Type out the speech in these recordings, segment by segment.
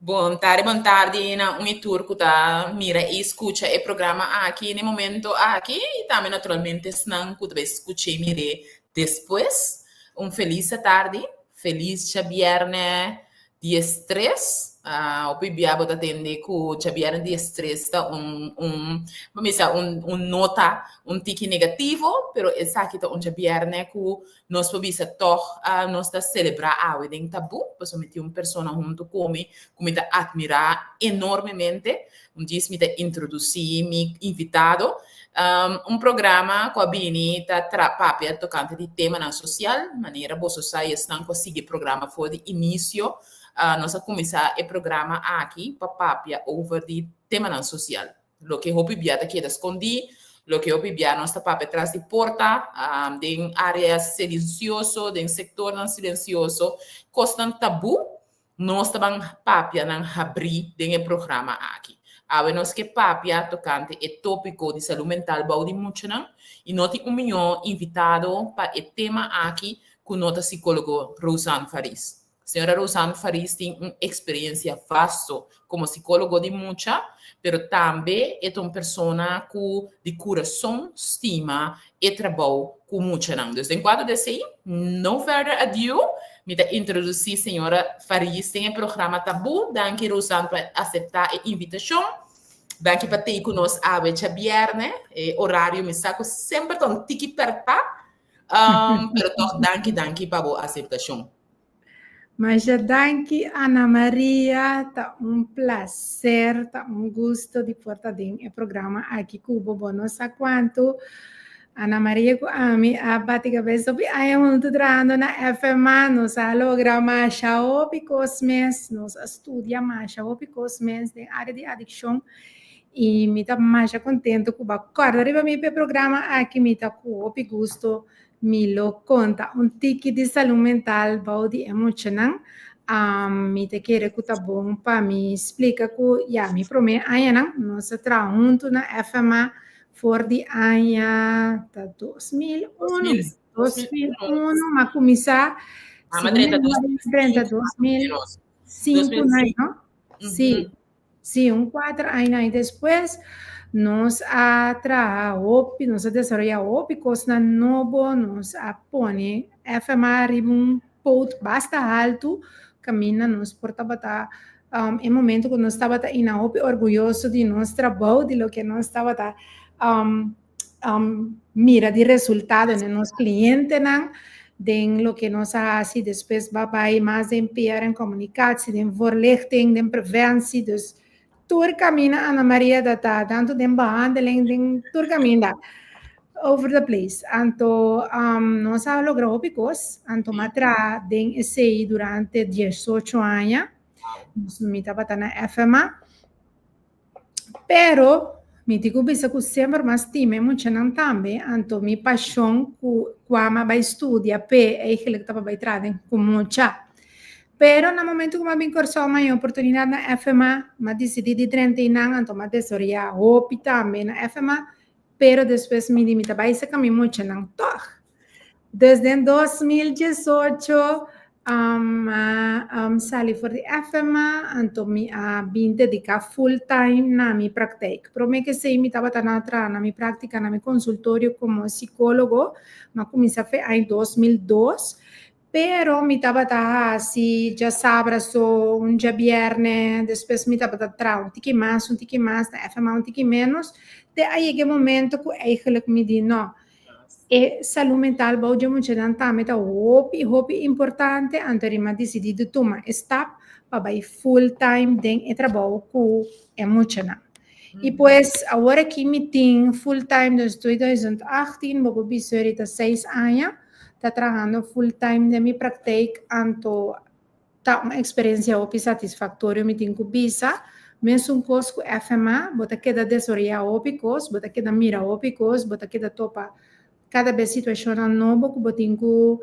Bon tardi, bon tardi na un i tur ku ta mira i skucha e programa aki na e momento aki i tambe naturalmente esnan ku ta bai skucha i mir'é despues. Un felis atardi, felis djabièrnè 13. Hopi bia bo ta tende ku djabièrnè 13 ta un un bo bisa un un nota un tiki negativo, pero esaki ta un djabièrnè ku Nos por bisa tòg nos ta selebrá awe den Tabú, pasobra mi tin un persona huntu ku mi ku mi ta atmirá enormemente. Un djis mi ta introdusí mi invitado. Un programa ku a bini ta papia tokante di temanan sosial, manera boso sa i esnan ku a sigui e programa for di inisio, nos a kuminsá e programa aki pa papia over di temanan sosial. Loke hopi bia ta keda skondí, loke hopi bia nos ta papia tras di porta, den área silensioso, den sektornan silensioso, kosnan tabú, nos ta ban papia nan habrí den e programa aki. Awe nos ke papia tokante e tópiko di salú mental bou di muchanan i no tin un mihó invitado pa e tema aki ku no ta sikólogo Rosanne Faris. Señora Rosanne Faris tin un experiencia vasto como psicólogo di mucha, pero tambe e ta un persona cu di curason stima e trabou cu muchanan. Dus den cuadro di esey, no further ado, mi ta introduci señora Faris den e programa Tabú. Danki Rosanne pa acepta e invitacion. Danki pa tei cu nos awe djabierne. E horario mi sa cu semper ta un tiki perta, pero toch danki danki pa bo aceptacion. Masha danki Ana Maria, ta un placer, ta un gusto di por ta den e programa aki ku bo. Bo no sa kuantu Ana Maria ku ami a bati kabes hopi aña huntu trahando na FMA. Nos a logra masha hopi kos mes, nos a studia masha hopi kos mes den área di adikshon i mi ta masha kontentu ku bo a kòrda riba mi pa e programa aki. Mi ta ku hopi gusto Mi lo konta un tiki di salú mental bou di e muchanan. Mi ta kere ku ta bon pa mi splika ku ya mi promé añanan nos a traha huntu na FMA for di aña ta 2001. 2001 m'a kuminsá. Mama drenta drenta 2005 na, no? Sí. Sí, un kuater aña i despues nos a traha hopi, nos a desaroyá hopi kosnan nobo, nos a pone FMA riba un poot basta haltu kaminda nos por tabata e momento ku nos tabata ina hopi orguyoso di nos trabou, di loke nos tabata mira di resultado den nos klientenan, den loke nos a hasi despues ba bai mas den PR en komunikatie, den voorlichting, den preventie, dus tur kaminda Ana Maria ta ta, tantu den behandeling, den tur kaminda, over the place. Anto nos a logra hopi kos, anto m'a traha den esei durante diesocho aña, mi tabata na FMA. Pero mi tin ku bisa ku semper m'a stima e muchanan tambe, anto mi pashon ku kua m'a bai studia p'e eigenlijk ta pa bai traha den ku mucha. Pero na momento ku m'a bin Kòrsou m'a haña oportunidat na FMA, m'a disidí di drenta einan, anto m'a desaroyá hopi tambe na FMA, pero despues mi di mi ta bai saka mi muchanan tòg. Dus den 2018 a sali for di FMA, anto mi a bin dediká full time na mi praktijk. Promé ku esei mi tabata na traha na mi práktika, na mi konsultorio komo sikólogo. Mi a kuminsá fe aña 2002, pero mi tabata hasi djasabra so, un djabièrnè, despues mi tabata traha un tiki mas, un tiki mas, na FMA un tiki ménos, te a yega e momento ku eigenlijk mi di no, E salú mental bou dje muchanan tambe ta hopi hopi importante, anto rima disidí di tuma e stap pa bai full time den e trabou ku e muchanan. I pues awor aki mi tin full time dus 2018, bo por bisa ahorita seis aña ta trahando full time den mi praktijk, anto Ta un eksperensia hopi satisfaktorio mi tin ku bisa. Mesun kos ku FMA, bo ta keda desaroyá hopi kos, bo ta keda mira hopi kos, bo ta keda topa kada bes situashonnan nobo ku bo tin ku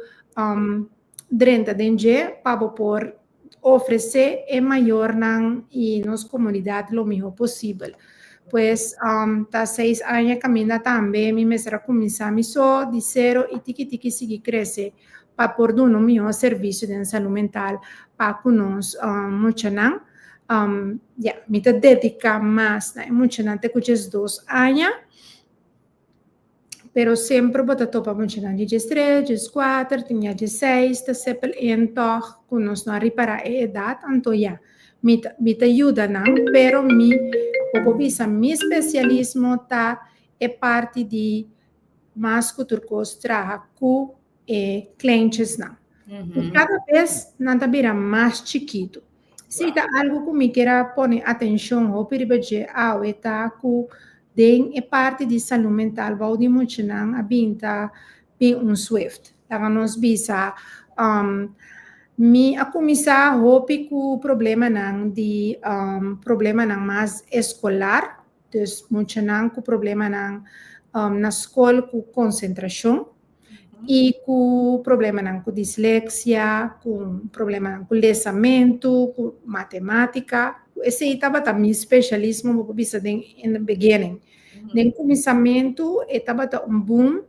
drenta den dje pa bo por ofresé e mayornan i nos komunidat lo mihó posibel. Pues ta seis aña kaminda tambe mi mester a kuminsá mi so di sero i tiki tiki sigui krese pa por duna un mihó servisio den salú mental pa ku nos muchanan. Ya, mi ta dediká mas na e muchanan te ku 12 aña. Pero semper bo ta topa muchanan di 13, 14, tin ya 16 ta sepel in tòg ku nos no a ripará e edat. Anto ya, mi ta yuda nan, pero mi bo por bisa mi spesialismo ta e parti di mas ku tur kos traha ku e kleintjesnan. I kada bes nan ta bira mas chikitu. Si ta algu ku mi kier a pone atenshon hopi riba dje awe ta ku den e parti di salú mental bou di muchanan a bin ta bin un shift. Laga nos bisa, mi a kuminsá hopi ku problemanan mas eskolar, dus muchanan ku problemanan na skol ku konsentrashon i ku problemanan ku disleksia, ku problemanan ku lesamentu, ku matemátika. Esei tabata mi spesialismo, bo por bisa den in the beginning. Den kuminsamentu e tabata un boom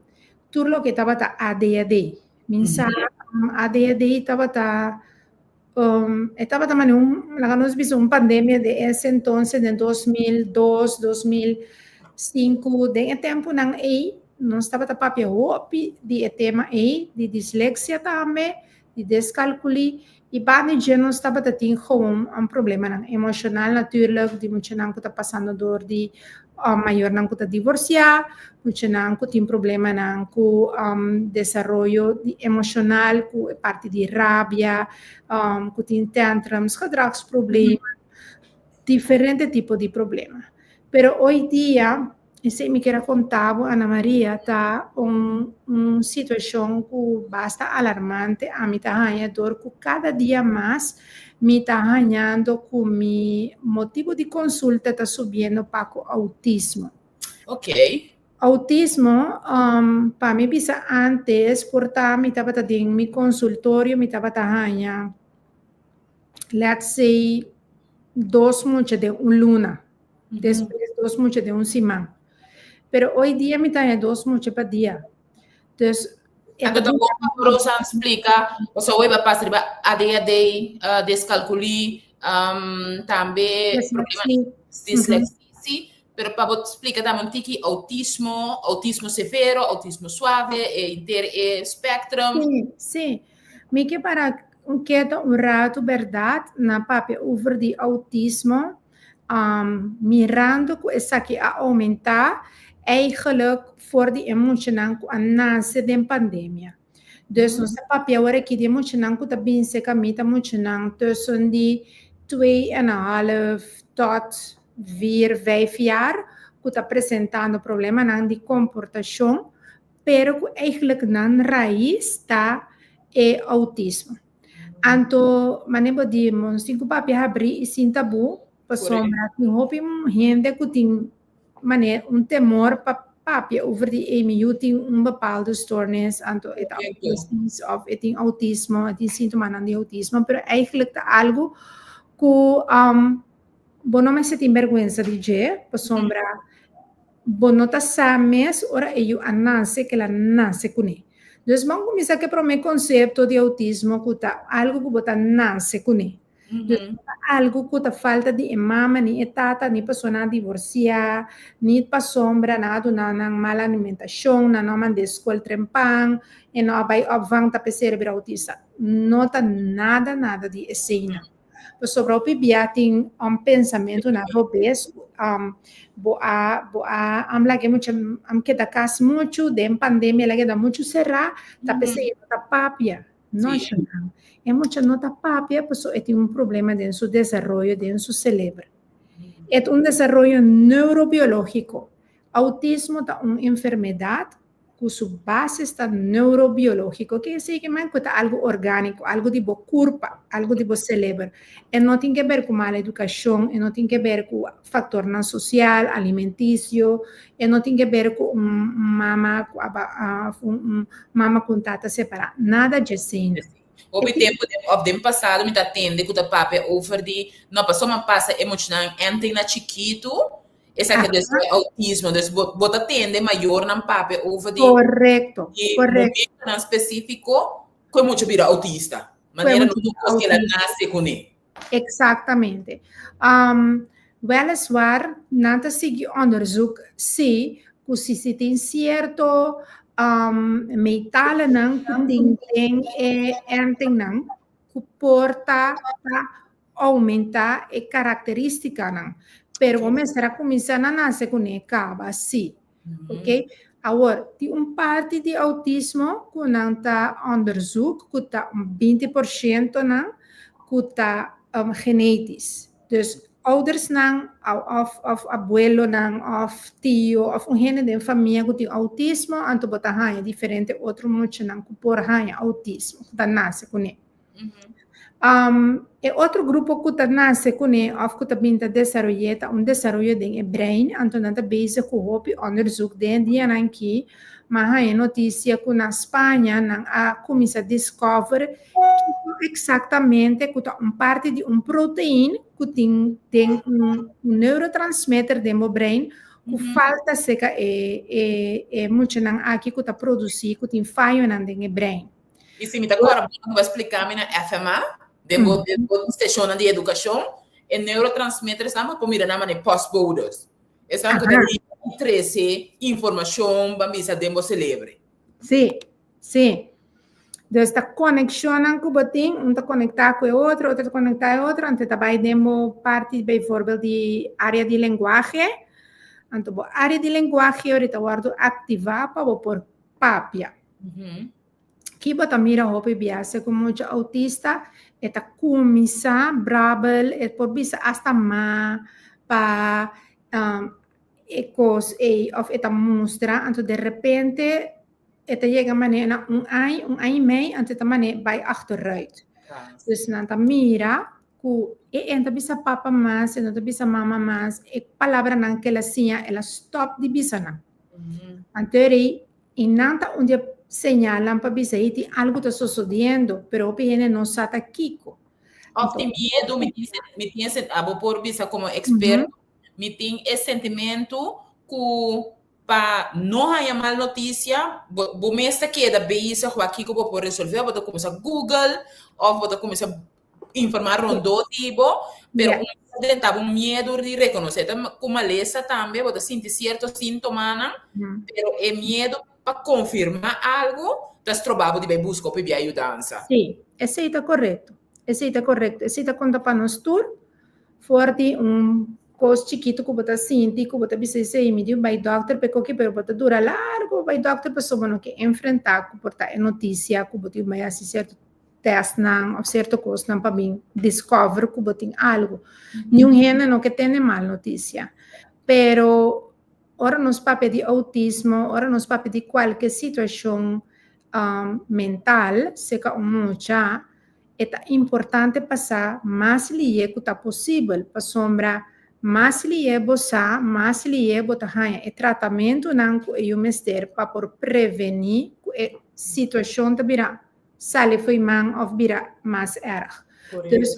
tur loke tabata ADHD. Mi sa ADHD tabata e tabata mane un, laga nos bisa, un pandemia de ese entonces, den 2002, 2005, den e tempunan ei nos tabata papia hopi di e tema ei, di disleksia tambe, di diskalkulie, i banda dje nos tabata tin gewoon un problemanan emoshonal natuurlijk, di muchanan ku ta pasando dor di mayornan ku ta divorsiá, muchanan ku tin problemanan ku desaroyo di emoshonal, ku e parti di rabia, ku tin tantrums, gedragsproblemen, diferente tipo di problema. Pero hoy dia, esei mi kier a konta bo, Ana Maria, ta un situashon ku basta alarmante ami ta haña dor ku kada dia mas mi ta hañando ku mi motibu di konsulta ta subiendo pa ku outismo. Outismo, pa mi bisa antes, por ta mi tabata den mi konsultorio, mi tabata haña, let's say, dos mucha den un luna. Despues dos mucha den un siman. Pero hoy dia mi ta haña dos mucha pa dia. Dus Anto ta bon pa Rosa splika, pasobra hoy a pasa riba ADHD, diskalkulie, tambe problema disleksia, sí, pero pa bo splika tambe un tiki outismo, outismo severo, outismo suave, e henter e spectrum. Sí. Mi ke para un keda un ratu, bèrdat, na papia over di outismo, mirando ku esaki a oumentá eigenlijk for di e muchanan ku a nase den pandemia. Dus nos ta papia awor aki di muchanan ku ta bin serka mi ta muchanan tussen di 2,5 tot 4, 5 jaar ku ta presentando problemanan di komportashon, pero ku eigenlijk nan rais ta e outismo. Anto, manera bo di, nos tin ku papia habrí i sin tabú, pasobra tin hopi hende ku tin manera un temor pa papia over di e mi yu tin un bepaalde stoornis, anto e ta autistisch of e tin outismo, e tin síntomanan di outismo, pero eigenlijk ta algu ku bo no mester tin bèrgwensa di dje, pasobra bo no ta sa mes ora e yu a nase ku el a nase kuné. Dus ban kuminsá ku e promé konsepto di outismo ku ta algu ku bo ta nase kuné. Dus no ta algu ku ta falta di e mama ni e tata ni persona a divorsiá, ni pasobra nan a duna nan mal alimentashon, nan no a mand'é skol trempan, e no a bai opvang ta p'esei el a bira outista. No ta nada nada di eseinan. Pasobra hopi bia tin un pensamentunan robes, bo a laga e mucha a keda kas muchu, den pandemia el a keda muchu será, ta p'esei e no ta papia. No, shonnan. E mucha no ta papia pasobra e tin un problema den su desaroyo, den su selebre. E ta un desaroyo neurobiológiko. Outismo ta un enfermedat ku su base ta neurobiológiko. Ke esei ke men ku ta algu orgániko, algu di bo kurpa, algu di bo selebre. E no tin ke ber ku mal edukashon, e no tin ke ber ku faktornan sosial, alimentisio, e no tin ke ber ku un mama ku un mama ku un tata separá. Nada di esei. Hopi tempu òf den pasado mi ta tende ku ta papia over di no pasobra pasa e muchanan enten na chikitu, esaki dus outismo. Dus bo ta tende mayornan papia over di di momentonan spesífiko ku e mucha bira outista. Manera no tur kos ku el a nase kuné. Exactamente. Weliswaar nan ta sigui onderzoek si ku si si tin sierto metalennan ku tin den e entingnan ku por ta ta oumentá e karakterístikanan. Pero bo mester a kuminsá na nase kuné kaba si. Ok? Awor, tin un parti di outismo ku nan ta onderzoek ku ta un 20% nan ku ta genetisch. Dus oudersnan òf abuelonan òf tio òf un hende den famia ku tin outismo, anto bo ta haña diferente otro muchanan ku por haña outismo, ku ta nase kuné. E otro grupo ku ta nase kuné òf ku ta bin ta desaroy'é ta un desaroyo den e brein, anto nan ta bezig ku hopi onderzoek den e dianan aki. M'a haña notisia ku na Spaña nan a kuminsá discover kiko eksaktamente ku ta un parti di un protein ku tin den un neurotransmitter den bo brein ku falta seka e e e muchanan aki ku ta produsí ku tin fayonan den e brein. I si mi ta kòrda bon, bo a splika mi na FMA, den bo den bo stashonnan di edukashon, e neurotransmitters nan bo por mira nan manera postbodes. Esnan ku ta riba i trese informashon ban bisa den bo selebre. Sí, sí. Dus ta konekshonnan ku bo tin, un ta konektá ku e otro, otro ta konektá e otro, anto ta bai den bo parti bijvoorbeeld di área di lenguahe. Anto bo área di lenguahe ora ta wòrdu aktivá pa bo por papia. Ki bo ta mira hopi biaha ku mucha outista e ta kuminsá brabbel, e por bisa asta ma pa e kos ei òf e ta mustra, anto derepente e ta yega manera na un aña, un aña i mei, anto e ta manera bai achteruit. Dus nan ta mira ku e e no ta bisa papa mas, e no ta bisa mama mas, e palabranan ku el a siña el a stòp di bisa nan. Anto ei I nan ta un di e señalnan pa bisa ei tin algu ta sosodiendo, pero hopi hende no sa ta kiko. Of tin miedu, mi tin mi tin e abo por bisa komo eksperto, mi tin e sentimentu ku pa no haña mal notisia, bo bo mes ta keda bezig wak kiko bo por resolve, bo ta kuminsá google òf bo ta kuminsá informá rondó di bo, pero un ta drenta bo miedu di rekonosé ta ku malesa tambe bo ta sinti sierto síntomanan, pero e miedu pa konfirmá algu ta stroba bo di bai buska òf pidi ayudansa. Sí, esei ta korekto, esei ta korekto, esei ta konta pa nos tur for di un kos chikitu ku bo ta sinti ku bo ta bisa esei mi di bai dòkter pa e koki pero bo ta dura largu bai dòkter pasobra bo no ke enfrentá ku por ta e notisia ku bo tin bai hasi sierto testnan of cierto cosnan pa bin discover cu bo tin algo. Niun hende no ke tene mal noticia. Pero ora nos papia di autismo, ora nos papia di cualke situacion mental seca un mucha, e ta importante pa sa mas liye cu ta posibel, pasobra mas liye bo sa, mas liye bo ta haña e tratamentonan cu e yu mester pa por preveni cu e situacion ta bira sali fo'i man òf bira mas èrg. Dus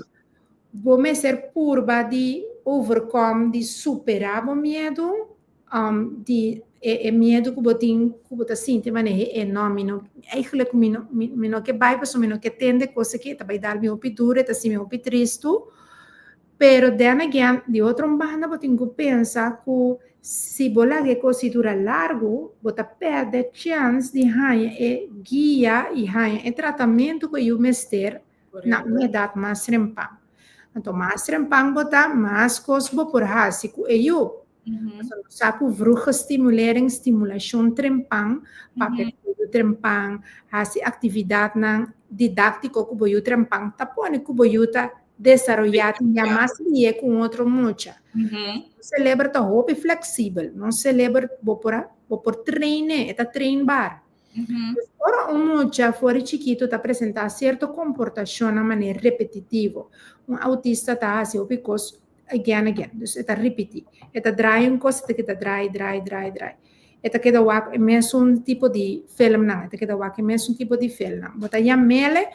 bo mester purba di overkom, di superá bo miedu, di e miedu ku bo tin, ku bo ta sinti manera e no, mi no, eigenlijk mi no, mi no ke bai pasobra mi no ke tende kos aki, e ta bai dal mi hopi duru, e ta hasi mi hopi tristu. Pero then again, di otro un banda bo tin ku pensa ku si bo laga e kos i dura largu, bo ta pèrdè chèns di haña e guia i haña e tratamentu ku e yu mester na un edat mas trempan. Anto mas trempan bo ta, mas kos bo por hasi ku e yu. Pasobra nos sa ku vroege stimulering, stimulashon trempan, papia ku bo yu trempan, hasi aktividatnan didáktiko ku bo yu trempan, ta pone ku bo yu ta desaroyá tin ya mas lié ku un otro mucha. Nos seleber ta hopi fleksibel. Nos seleber bo por bo por train'é, e ta trainbaar. Dus ora un mucha for di chikitu ta presentá sierto komportashonnan manera repetitivo, un autista ta hasi hopi kos again again, dus e ta ripití. E ta draai un kos, e ta keda draai, draai, draai, draai. E ta keda wak e mesun tipo di filmnan, e ta keda wak e mesun tipo di filmnan. Bo ta yam'el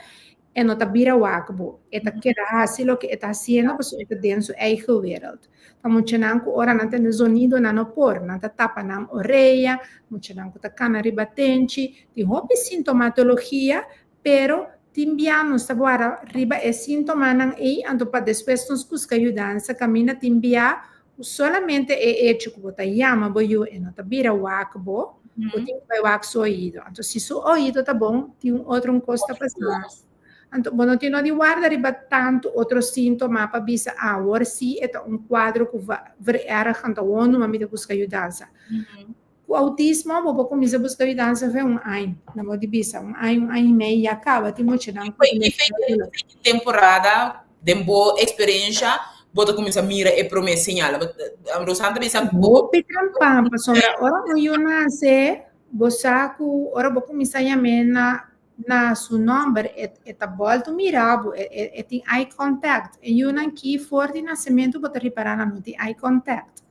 E no ta bira wak bo. E ta keda hasi loke e ta hasiendo pasobra e ta den su eigen wereld. Ta muchanan ku ora nan tende zonido nan no por, nan ta tapa nan orea, muchanan ku ta kana riba tenchi, tin hopi sintomatologia, pero Tin bia nos ta wara riba e síntomanan ei, anto pa despues nos buska yudansa. Kaminda tin bia ku solamente e echo ku bo ta yama bo yu e no ta bira wak bo, bo tin ku bai wak su oido. Anto si su oido ta bon, tin un otro un kos ta pasando. Anto bo no tin no di warda riba tantu otro síntoma pa bisa, "Ah, awor sí e ta un kuadro ku vererg, anto awor numa mi ta buska yudansa." Ku outismo bo por kuminsá buska yudansa fe un aña, na bo di bisa un aña, un aña i mei ya kaba tin muchanan ku Ki temporada den bo eksperensha bo ta kuminsá mira e promé señal? Rosanne ta bisa bo. Hopi trempan, pasobra ora un yu nase bo sa ku ora bo kuminsá yam'é na na su nòmber e e ta bòltu mira bo, e e tin eye contact. E yunan ki for di nasementu bo ta ripará nan no tin eye contact.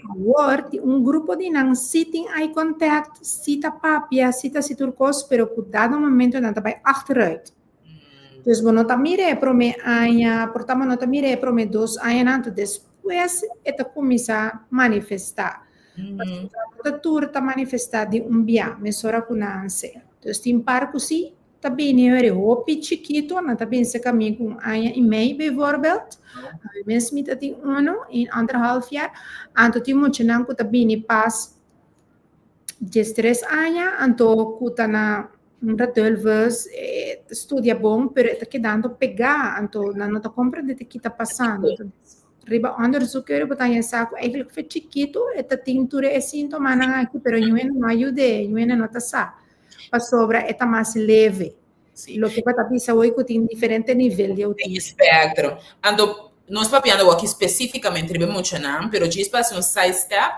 Awor tin un grupo di nan sí tin eye contact, sí ta papia, sí ta hasi tur kos, pero ku dado momento nan ta bai achteruit. Dus bo no ta mira e promé aña, por ta bo no ta mira e promé dos añanan, anto despues e ta kuminsá manifestá. Pasobra no ta tur ta manifestá di un bia, mesora ku nan nase. Dus tin par ku sí ta bini hori hopi chikitu, nan ta bin serka mi ku un aña i mei bijvoorbeeld. Ami mes mi ta tin unu i anderhalf jaar. Anto tin muchanan ku ta bini pas 13 aña, anto ku ta na un ratulvus, e ta studia bon, pero e ta kedando pegá, anto nan no ta komprende te ki ta pasando. Riba onderzoek ora bo ta haña sa ku eigenlijk fe chikitu e ta tin tur e síntomanan aki, pero ñuene no a yud'é, ñuene no ta sa, pasobra e ta mas leve. Loke bo ta bisa hoy ku tin diferente nivel di outismo. Espectro. Anto, nos papiando awor aki spesífikamente riba e muchanan, pero djis pa hasi un side step,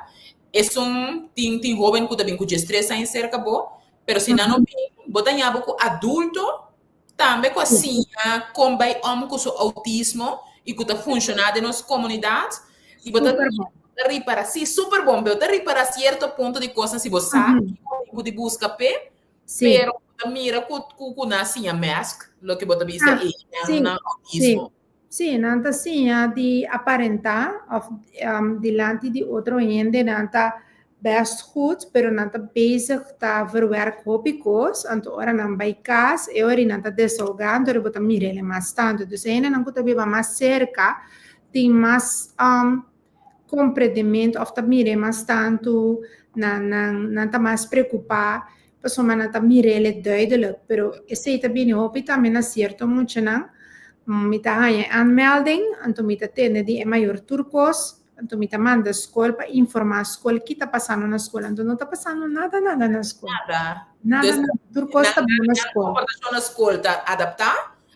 esun tin tin hóben ku ta bin ku 13 aña serka bo, pero si nan no bin, bo ta haña bo ku adulto tambe ku a siña kon bai om ku su outismo i ku ta funshoná den nos komunidat i bo ta ripara, sí, super bon, pero ta ripara sierto punto di kosnan si bo sa kiko bo di buska p'e, pero bo ta mira ku ku nan a siña mask loke bo ta bisa ei nan outismo. Sí, nan ta siña di aparentá òf dilanti di otro hende nan ta best goed, pero nan ta bezig ta verwerk hopi kos, anto ora nan bai kas e ora nan ta desahogá, anto bo ta mira el'e mas tantu. Dus e hendenan ku ta biba mas serka tin mas komprendementu òf ta mir'é mas tantu, nan nan nan ta mas preokupá pasobra nan ta mir'é duidelijk. Pero esei ta bini hopi tambe na sierto muchanan. Mi ta haña e aanmelding, anto mi ta tende di e mayor tur kos, anto mi ta manda skol pa informá skol ki ta pasando na skol. Anto no ta pasando nada nada na skol. Nada. Nada Dus nada. Tur kos nan ta bon na nan skol. komportashon na skol ta adaptá,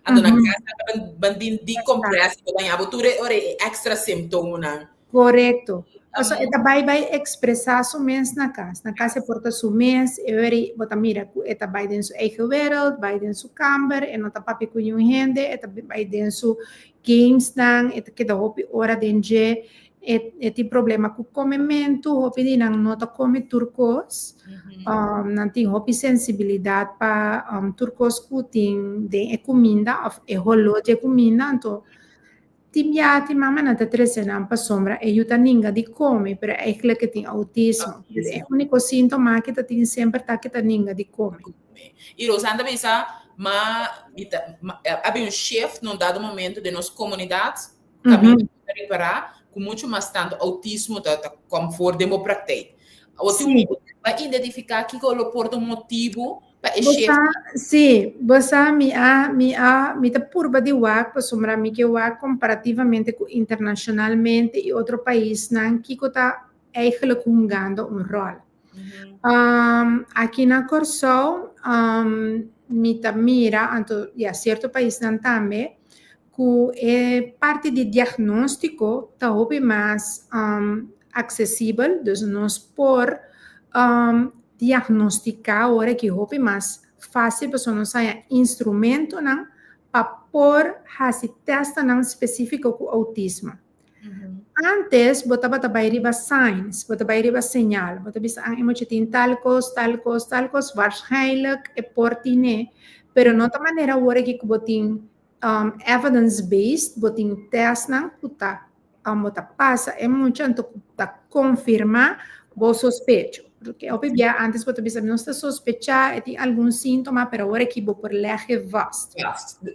anto na kas nan ta ban tin decompress, bo ta haña bo tur e ora e extra simptomonan. Korekto. Pasobra e ta bai bai ekspresá su mes na kas. Na kas e por ta su mes, e ora ei bo ta mira ku e ta bai den su eigen wereld, bai den su kamber, e no ta papia ku niun hende, e ta bai den su gamesnan, e ta keda hopi ora den dje, e e tin problema ku komementu, hopi di nan no ta kome tur kos, nan tin hopi sensibilidat pa tur kos ku tin den e kuminda òf e holó di e kuminda, anto tin bia tin mamanan ta trese nan pasobra e yu ta ninga di kome, pero eigenlijk e tin outismo. E úniko síntoma ke ta tin semper ta ke ta ninga di kome. I Rosanne ta bisa, ma mi ta a bin un shift na un dado momento den nos komunidat, kaminda ku ta ripará ku muchu mas tantu outismo ta ta kom for den bo praktijk. Awor tin un bo a identifiká kiko lo por ta un motibu pa e Bo shift? sa, sí, bo sa mi a mi a mi ta purba di wak pasobra mi ke wak komparativamente ku internashonalmente i otro paisnan kiko ta eigenlijk hungando un ròl. Aki na Kòrsou mi ta mira, anto ya sierto paisnan tambe, ku e parti di diagnóstiko ta hopi mas aksesibel, dus nos por diagnostiká ora ki hopi mas fásil pasobra nos haña instrumentonan pa por hasi tèstnan spesífiko ku outismo. Antes bo tabata bai riba signs, bo ta bai riba señal. Bo ta bisa an e mucha tin tal kos, tal kos, tal kos, waarschijnlijk e por tine. Pero no ta manera awor aki ku bo tin evidence based, bo tin testnan ku ta bo ta pasa e mucha anto ku ta konfirmá bo sospecho. Porque hopi bia antes bo ta bisa nos ta sospecha e tin algun síntoma, pero awor aki bo por leg e vast.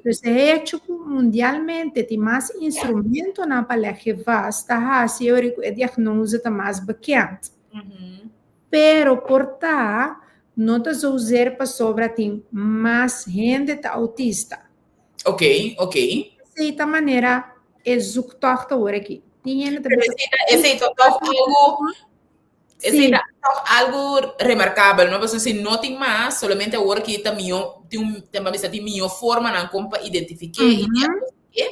Dus e hecho ku mundialmente tin mas instrumentonan pa leg e vast ta hasi e ora ku e diagnose ta mas bekend. Pero por ta no ta zozeer pasobra tin mas hende ta autista. Esei ta manera e zoektocht awor aki. Tin hende ta bisa. Esei ta toch algo, esei ta toch algo remarkabel, no? Pasobra si no tin mas, solamente awor aki ta mihó, tin un, tin pa bisa tin mihó formanan kon pa identifiké i diagnostiké.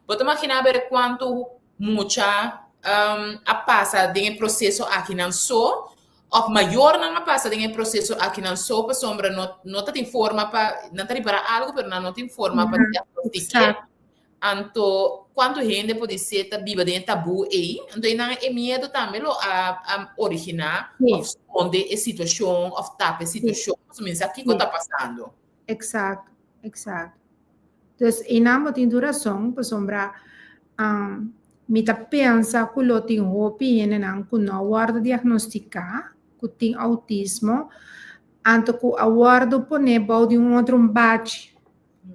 Bo ta maginá ber kuantu mucha a pasa den e proseso akinan so, òf mayornan a pasa den e proseso akinan so pasobra no no ta tin forma pa nan ta ripará algu pero nan no tin forma pa diagnostiké. Anto kuantu hende podisé ta biba den e tabú ei, anto einan e miedu tambe lo a a originá òf skonde e situashon òf tapa e situashon pasobra mi sa kiko ta pasando. Eksakto, eksakto. Dus einan bo tin tur rason pasobra mi ta pensa ku lo tin hopi hendenan ku no a wòrdu diagnostiká ku tin outismo anto ku a wòrdu pone bou di un otro bachi.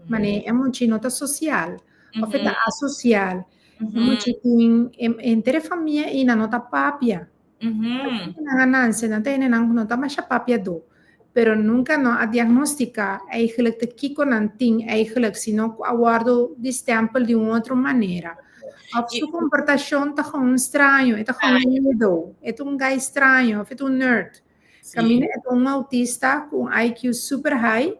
Mane e muchi no ta sosial òf e ta asosial. E muchi tin henter e famia ei nan no ta papia. Nan a nanse nan ta hendenan ku no ta masha papiadó. Pero nunka no a diagnostiká eigenlijk ta kiko nan tin eigenlijk, sino ku a wòrdu di stèmpel di un otro manera. Òf su komportashon ta gewoon straño, e ta gewoon weirdo, e ta un guy straño òf e ta un nerd. Kaminda e ta un autista ku un IQ super high,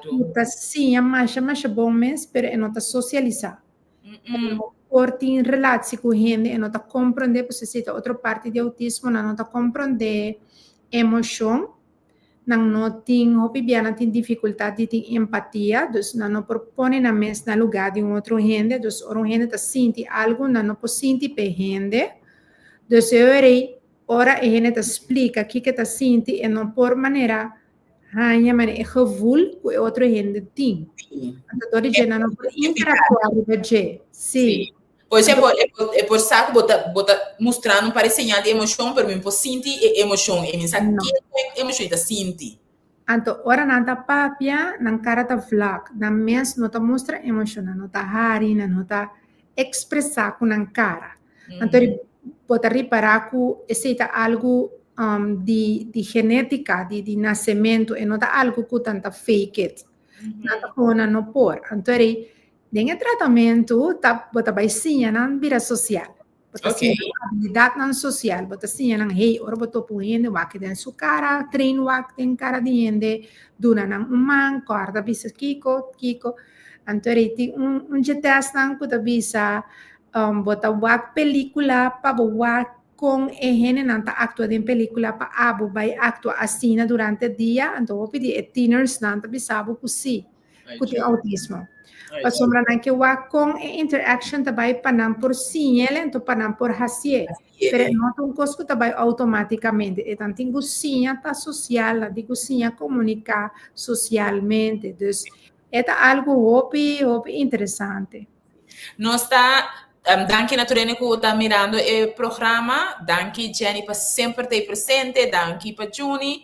ku ta siña masha masha bon mes, pero e no ta sosialisá. E no por tin relatie ku hende, e no ta komprondé, pasobra esei ta otro parti di outismo, nan no ta komprondé emoshon, nan no tin, hopi bia nan tin difikultat di tin empatia, dus nan no por pone nan mes na lugá di un otro hende, dus ora un hende ta sinti algu, nan no por sinti p'e hende, dus e ora ei, ora e hende ta splika kiko e ta sinti, e no por manera haña manera e gevoel ku e otro hende tin. Anto dor di dje nan no por interaktuá riba dje. Sí. Por ejemplo, e por sa ku bo ta bo ta mustrando un par di señal di emoshon, pero mi no por sinti e emoshon ei, mi no sa ke emoshon e ta sinti. Anto ora nan ta papia, nan kara ta vlak, nan mes no ta mustra emoshon, nan no ta hari, nan no ta ekspresá ku nan kara. Anto bo ta ripará ku esei ta algu di di genétika, di di nasementu, e no ta algu ku nan ta fake it. Nan ta komo nan no por. Anto rei den e tratamentu ta bo ta bai siña nan bira sosial. Bo ta siña nan abilidatnan sosial. Bo ta siña nan, hey, ora bo topa un hende wak den su kara, train wak den kara di hende, duna nan un man, kòrda bisa kiko, kiko. Anto rei tin un un dje tèstnan ku ta bisa Bo ta wak pelíkula pa bo wak kon e hendenan ta aktua den pelíkula pa abo bai aktua asina durante dia, anto hopi di e tienersnan ta bisa bo ku sí, ku tin outismo. Pasobra nan ke wak kon e interaction ta bai pa nan por siñ'el anto pa nan por hasié. Pero e no ta un kos ku ta bai outomátikamente. E nan tin ku siña ta sosial, nan tin ku siña komuniká sosialmente. Dus e ta algu hopi, hopi interesante. Nos ta danki na tur hende ku ta mirando e programa. Danki Jenny pa semper ta ei presente. Danki pa Juni.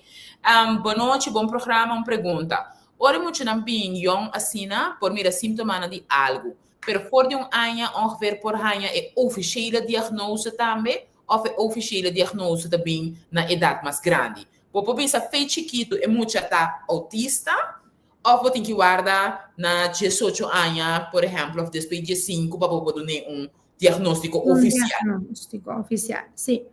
Bonochi, bon programa. Un pregunta. Ora e muchanan bin yong asina por mira símptomanan di algu, pero for di un aña ongeveer por haña e ofishele diagnose tambe òf e ofishele diagnose ta bin na edat mas grandi? Bo por bisa fe chikitu e mucha ta outista Òf bo tin ki warda na diesocho aña, por ehèmpel, òf despues di diesinku pa bo por dun'é un diagnóstiko ofisial. Un diagnóstiko ofisial, sí.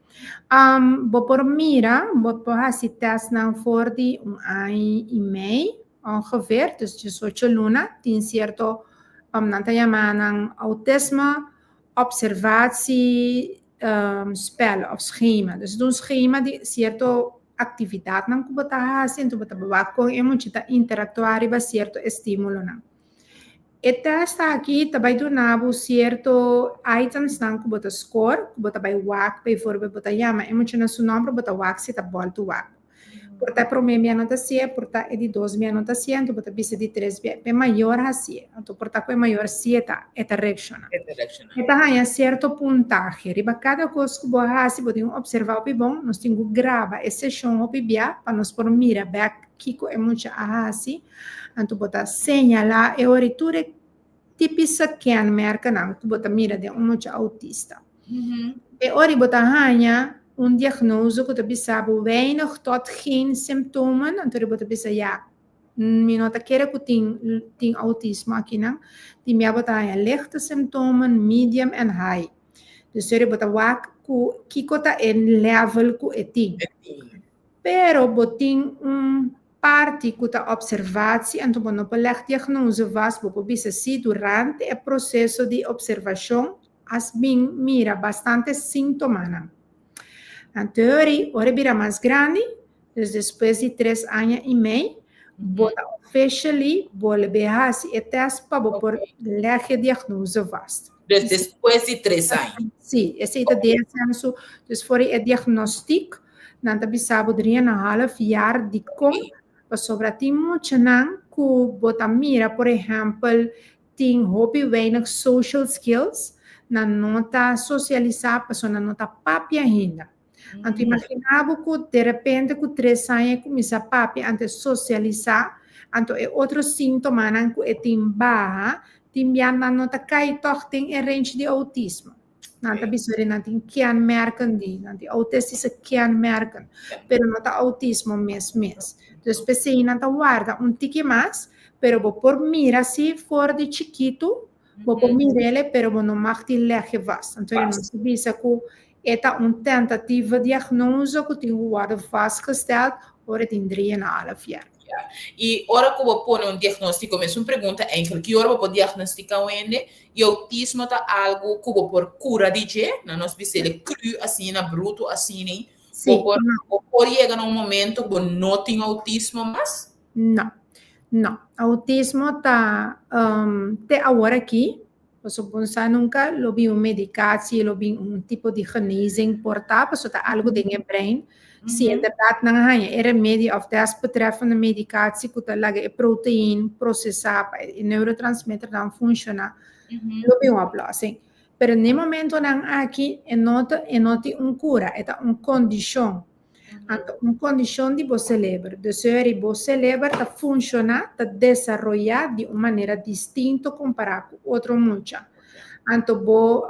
Bo por mira, bo por hasi tèstnan for di un aña i mei ongeveer, dus diesocho luna, tin sierto, nan ta yama nan outisme observatie spel òf schema. Dus ta un schema di sierto aktividatnan ku bo ta hasi, enton bo ta wak kon e mucha ta interaktuá riba sierto estímulonan. E tèst aki ta bai duna bo sierto itemsnan ku bo ta skor, ku bo ta bai wak, bijvoorbeeld bo ta yama e mucha na su nòmber, bo ta wak si e ta bòltu wak. Por ta e promé bia no ta hasié, por ta e di dos bia no ta hasié, anto bo ta bisa di tres bia. E mayor hasié, anto por ta ku e mayor si e ta e ta reakshoná. E ta reakshoná. E ta haña sierto puntahe. Riba kada kos ku bo a hasi, bo tin ku opservá hopi bon. Nos tin ku graba e seshon hopi bia pa nos por mira bèk kiko e mucha a hasi. Anto bo ta señalá e ora i tur e típiso kenmerkennan ku bo ta mira den un mucha outista. E ora bo ta haña un diagnose ku ta bisa bo weinig tot geen symptomen, anto bo ta bisa ya, mi no ta kere ku tin tin outismo akinan. Tin bia bo ta haña lichte symptomen, medium en high. Dus ora bo ta wak ku kiko ta e level ku e tin. Pero bo tin un parti ku ta opservatie, anto bo no por leg diagnose vast, bo por bisa si durante e proseso di opservashon as bin mira bastante síntomanan. Anto ora ora bira mas grandi, dus despues di tres aña i mei, bo ta officially bolbe hasi e test pa bo por leg e diagnose vast. Dus despues di 3 aña. Si, esei ta DSM su, dus voor e diagnostiek, nan ta bisa bo 3,5 jaar di kon, pasobra tin muchanan ku bo ta mira, por ehèmpel, tin hopi weinig social skills, nan no ta sosialisá, pasobra nan no ta papia ainda. Anto imaginá bo ku di repente ku 3 aña kuminsá papia, anto sosialisá, anto e otro síntomanan ku e tin baha, tin bia nan no ta kai toch den e range di outismo. Nan ta bisa nan tin kenmerken di, nan tin autistische kenmerken, pero no ta outismo mes mes. Dus p'esei nan ta warda un tiki mas, pero bo por mira si for di chikitu, bo por mir'é, pero bo no mag di leg vast. Anto nos ta bisa ku e ta un tentatieve diagnose ku tin ku worden vastgesteld ora tin 3,5 jaar. Ja. I ora ku bo pone un diagnóstiko, mes un pregunta eigenlijk, ki ora bo por diagnostiká hende, i outismo ta algu ku bo por kura di dje, na nos bis'é cru asina, bruto asina, bo por yega na un momento ku bo no tin outismo mas? No, no. Outismo ta te awor aki, pasobra bo nunka lo bin un medikatie, lo bin un tipo di genezing por ta, pasobra ta algu den e brein. Si inderdaad nan haña e remedi of desbetreffende medicatie ku ta laga e protein prosesá pa e neurotransmitter dan funshoná, lo bin un oplossing. Pero na e momentonan aki e no tin un kura, e ta un kondishon. Anto, un kondishon di bo seleber. Dus bo seleber ta funshoná, ta desaroyá di un manera distinto kompará ku otro mucha. Anto bo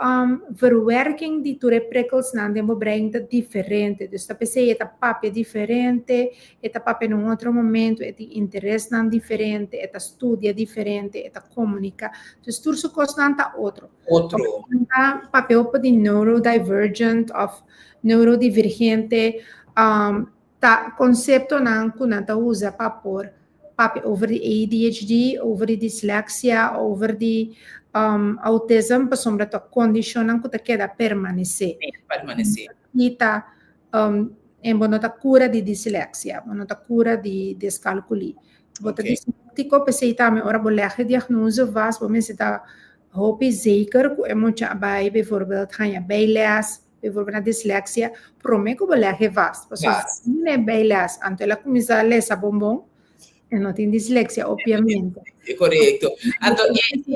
verwerking di tur e prikkels nan den bo brein ta diferente. Dus ta p'esei e ta papia diferente, e ta papia na un otro momento, e tin interesnan diferente, e ta studia diferente, e ta komuniká. Dus tur su kosnan ta otro. Otro. Ta papia op di neurodivergent of neurodivergente, ta konseptonan ku nan ta usa pa por papia over di ADHD, over di dyslexia, over di autism, pasobra ta kondishonnan ku ta keda permanesé. Permanesé. I ta en bo no ta kura di dyslexia, bo no ta kura di dyscalculie. Bo ta disléktiko, p'esei tambe ora bo leg e diagnose vast, bo mester ta hopi zeker ku e mucha a bai bijvoorbeeld haña bijles, bijvoorbeeld na dyslexia, promé ku bo leg e vast. Pasobra Vast. si no bijles, anto el a kuminsá lesa bonbon, e no tin dislexia, obviamente. Korekto. Anto,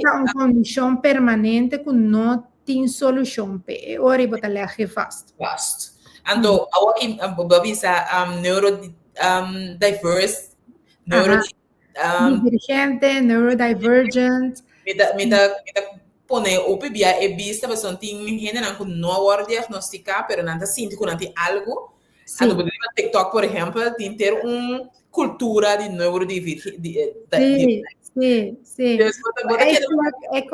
Ta un kondishon permanente ku no tin solushon p'e. E ora bo ta leg e vast. Vast. Anto, awor aki bo bisa neuro diverse, neuro Divergente, neurodivergent. Mi ta pone hopi bia e bista pasobra tin hendenan ku no a wòrdu diagnostiká, pero nan ta sinti ku nan tin algu. Anto, riba TikTok, por ehèmpel, tin ter un kultura di neurodivergente. Si. Dus bo ta keda Eigenlijk, e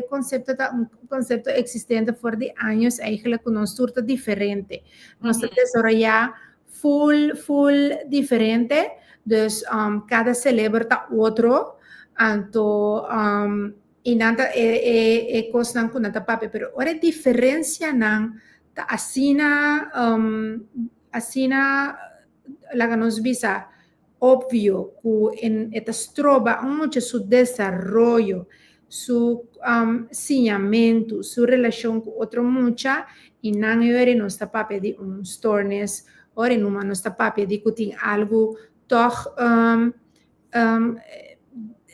konsepto ta un konsepto eksistente for di aña eigenlijk ku nos tur ta diferente. Nos ta desaroyá full, full diferente. Dus kada seleber ta otro. Anto, i nan ta e kosnan ku nan ta papia, pero ora e diferensianan ta asina, laga nos bisa, obvio ku e ta stroba mucho su desaroyo, su siñamentu, su relashon ku otro mucha, i nan e nos ta papia di un stoornis. Ora numa nos ta papia di ku tin algu tòg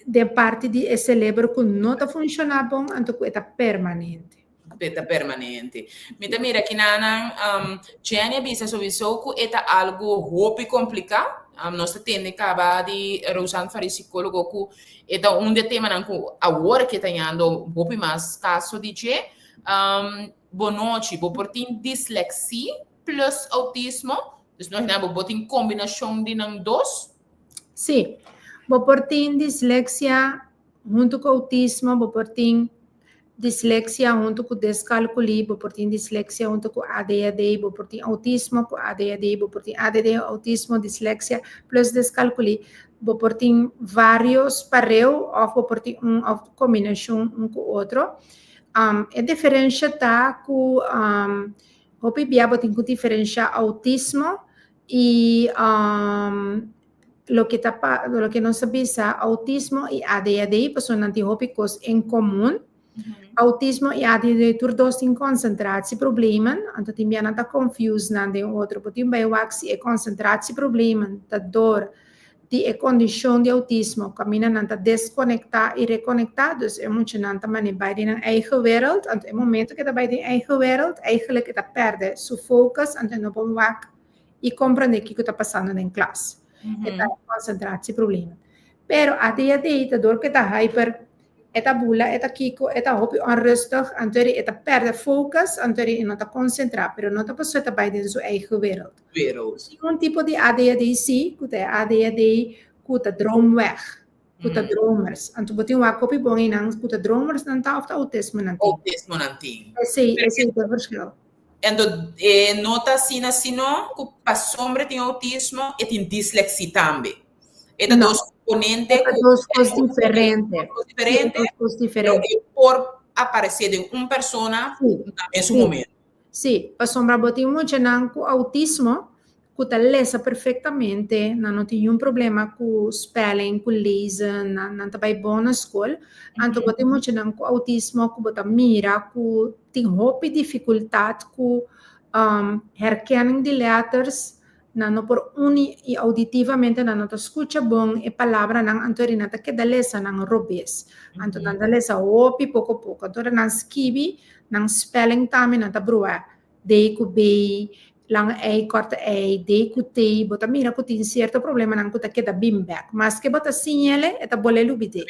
den parti di e selebro ku no ta funshoná bon, anto ku e ta permanente. E ta permanente. Mi ta mira kinanan Jenny a bisa souiso ku e ta algu hopi kompliká. Nos ta tende kaba di Rosanne Faris, sikólogo, ku e ta un di e temanan ku awor ke ta yando hopi mas kaso di dje. Bonochi, bo por tin disleksia plus outismo? Dus nos bo bo tin kombinashon di nan dos? Sí, bo por tin disleksia huntu ku outismo, bo por tin disleksia huntu ku deskalkulí, bo por tin disleksia huntu ku ADHD, bo por tin outismo ku ADHD, bo por tin ADD, outismo, disleksia plus deskalkulí. Bo por tin vários pareu òf bo por tin un òf kombinashon un ku otro. E diferensha ta ku hopi bia bo tin ku diferenshá outismo i loke ta pa loke nos ta bisa outismo i ADHD, pasobra nan tin hopi kos en komun. Outismo i ADHD tur dos tin concentratieproblemen, anto tin bia nan ta confuse nan den otro. Bo tin bai wak si e concentratieproblemen ta dor di e kondishon di outismo, kaminda nan ta deskonektá i rekonektá, dus e muchanan ta manera bai den nan eigen wereld, anto e momento ku e ta bai den eigen wereld, eigenlijk e ta pèrdè su focus, anto e no por wak i komprendé kiko ta pasando den klas. E ta concentratieproblemen. Pero ADHD ta dor ku e ta hyper, e ta bula, e ta kiko, e ta hopi onrustig, anto e ta pèrdè focus, anto e no ta konsentrá, pero no ta pasobra e ta bai den su eigen wereld. Wereld. Tin un tipo di ADHD sí, ku ta e ADHD ku ta droom weg, ku ta dromers. Anto bo tin wak hopi bon einan ku ta dromers nan ta òf ta outismo nan tin. Outismo nan tin. Esei, esei ta e verschil. Anto e no ta asina sino ku pasobra tin outismo e tin disleksia tambe. E ta dos komponente. E ta dos kos diferente. Dos kos diferente. Dos kos diferente. Pero e por aparesé den un persona na mesun momento. Sí, pasobra bo tin muchanan ku outismo ku ta lesa perfektamente, nan no tin niun problema ku spelling, ku lezen, nan nan ta bai bon na skol. Anto bo tin muchanan ku outismo ku bo ta mira ku tin hopi difikultat ku herkenning di letters, nan no por uni i ouditivamente nan no ta skucha bon e palabranan, anto nan ta keda lesa nan robes. Anto nan ta lesa hopi poko poko. Anto ora nan skibi, nan spelling tambe nan ta brua. D ku B, lange ei, korte ei, D ku T, bo ta mira ku tin sierto problemanan ku ta keda bin bèk. Maske bo ta siñ'el, e ta bol'é lubid'é.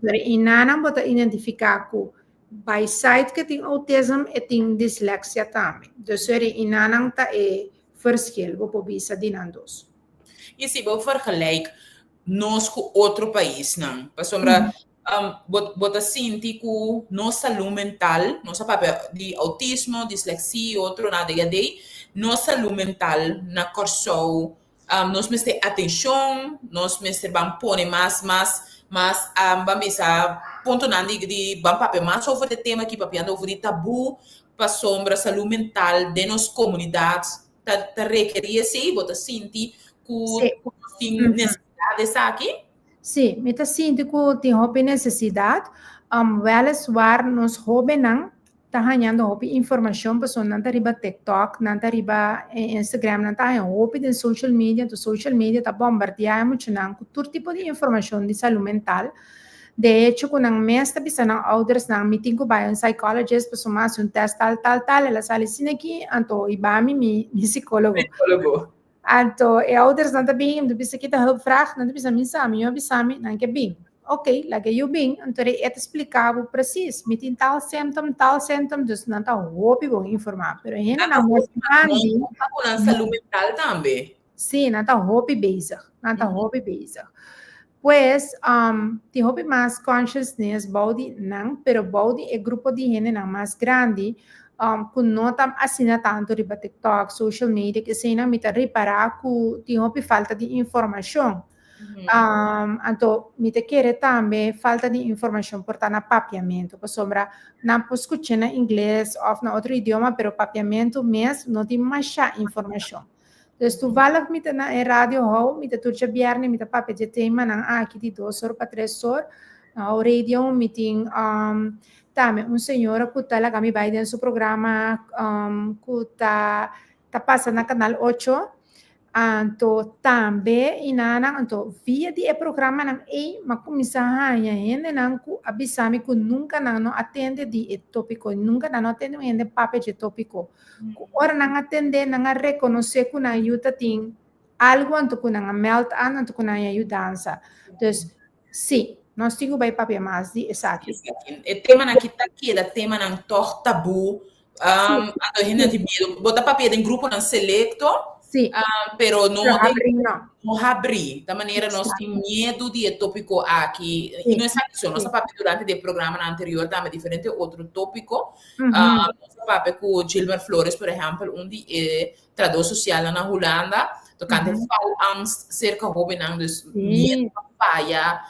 Pero enanan bo ta identifiká ku by side ku e tin autism, e tin disleksia tambe. Dus sorry, enanan ta e verschil, bo por bisa di nan dos. I si bo vergelijk nos ku otro paisnan, pasobra bo ta sinti ku nos salú mental, nos a papia di outismo, disleksia i otro na ADHD, nos salú mental na Kòrsou, nos mester atenshon, nos mester ban pone mas, mas, mas, ban bisa puntonan di di ban papia mas over di e tema aki, papiando over di tabú pasobra salú mental den nos komunidat ta ta rekerí esei, bo ta sinti ku nos tin nesesidat di esaki? Sí, mi ta sinti ku tin hopi nesesidat. Wèliswaar nos hóbennan ta hañando hopi informashon pasobra nan ta riba TikTok, nan ta riba Instagram, nan ta haña hopi den social media, enton social media ta bombardiá e muchanan ku tur tipo di informashon di salú mental. De hecho ku nan mes ta bisa nan oudersnan mi tin ku bai un psychologist pasobra mi a hasi un tèst tal tal tal, el a sali asina aki, anto i bami mi sikólogo. Anto e oudersnan ta bin, mi ta bisa kita hulpvraag, nan ta bisa mi sa, mi yu a bisa mi, nan ke bin. Ok, laga e yu bin, anto e ta splika bo precies, mi tin tal symptom, tal symptom, dus nan ta hopi bon informa. Pero e hendenan mas grandi. Nan ta ku nan salud mental tambe. Si, nan ta hopi bezig, nan ta hopi bezig. Pues, tin hopi mas consciousness bou di nan, pero bou di e grupo di hendenan mas grandi, ku no ta asina tantu riba TikTok, social media, eseinan mi ta ripará ku tin hopi falta di informashon. Anto mi ta kere tambe falta di informashon por ta na papiamentu, pasobra nan por skuch'é na ingles òf na otro idioma, pero papiamentu mes no tin mashá informashon. Dus toevallig mi ta na e radio hou, mi ta tur djabièrnè mi ta papia dje temanan aki di 2 or pa 3 or. Na Hou Radio mi tin tambe un señora ku ta laga mi bai den su programa ku ta. Ta pasa na Kanal 8. Anto tambe inanan, anto via di e programanan ei m'a kuminsá haña hendenan ku a bisa mi ku nunka nan no a tende di e tópiko, nunka nan no a tende un hende papia dje tópiko. Ku ora nan a tend'é nan a rekonosé ku nan yu ta tin algu anto ku nan a mèld an anto ku nan a yudansa. Dus sí, nos tin ku bai papia mas di esaki. E temanan aki ta keda temanan tòg tabú Anto hende tin miedu. Bo ta papia den gruponan selekto, Sí. pero no Pero habrí no. No habrí. Ta manera nos tin miedu di e tópiko aki. I no esaki so, nos a papia durante di e programanan anterior tambe diferente otro tópiko. Nos a papia ku Gilmer Flores, por ehèmpel, un di e trahadó sosialnan na Hulanda, tokante faalangst serka hóbennan, dus miedu pa faya,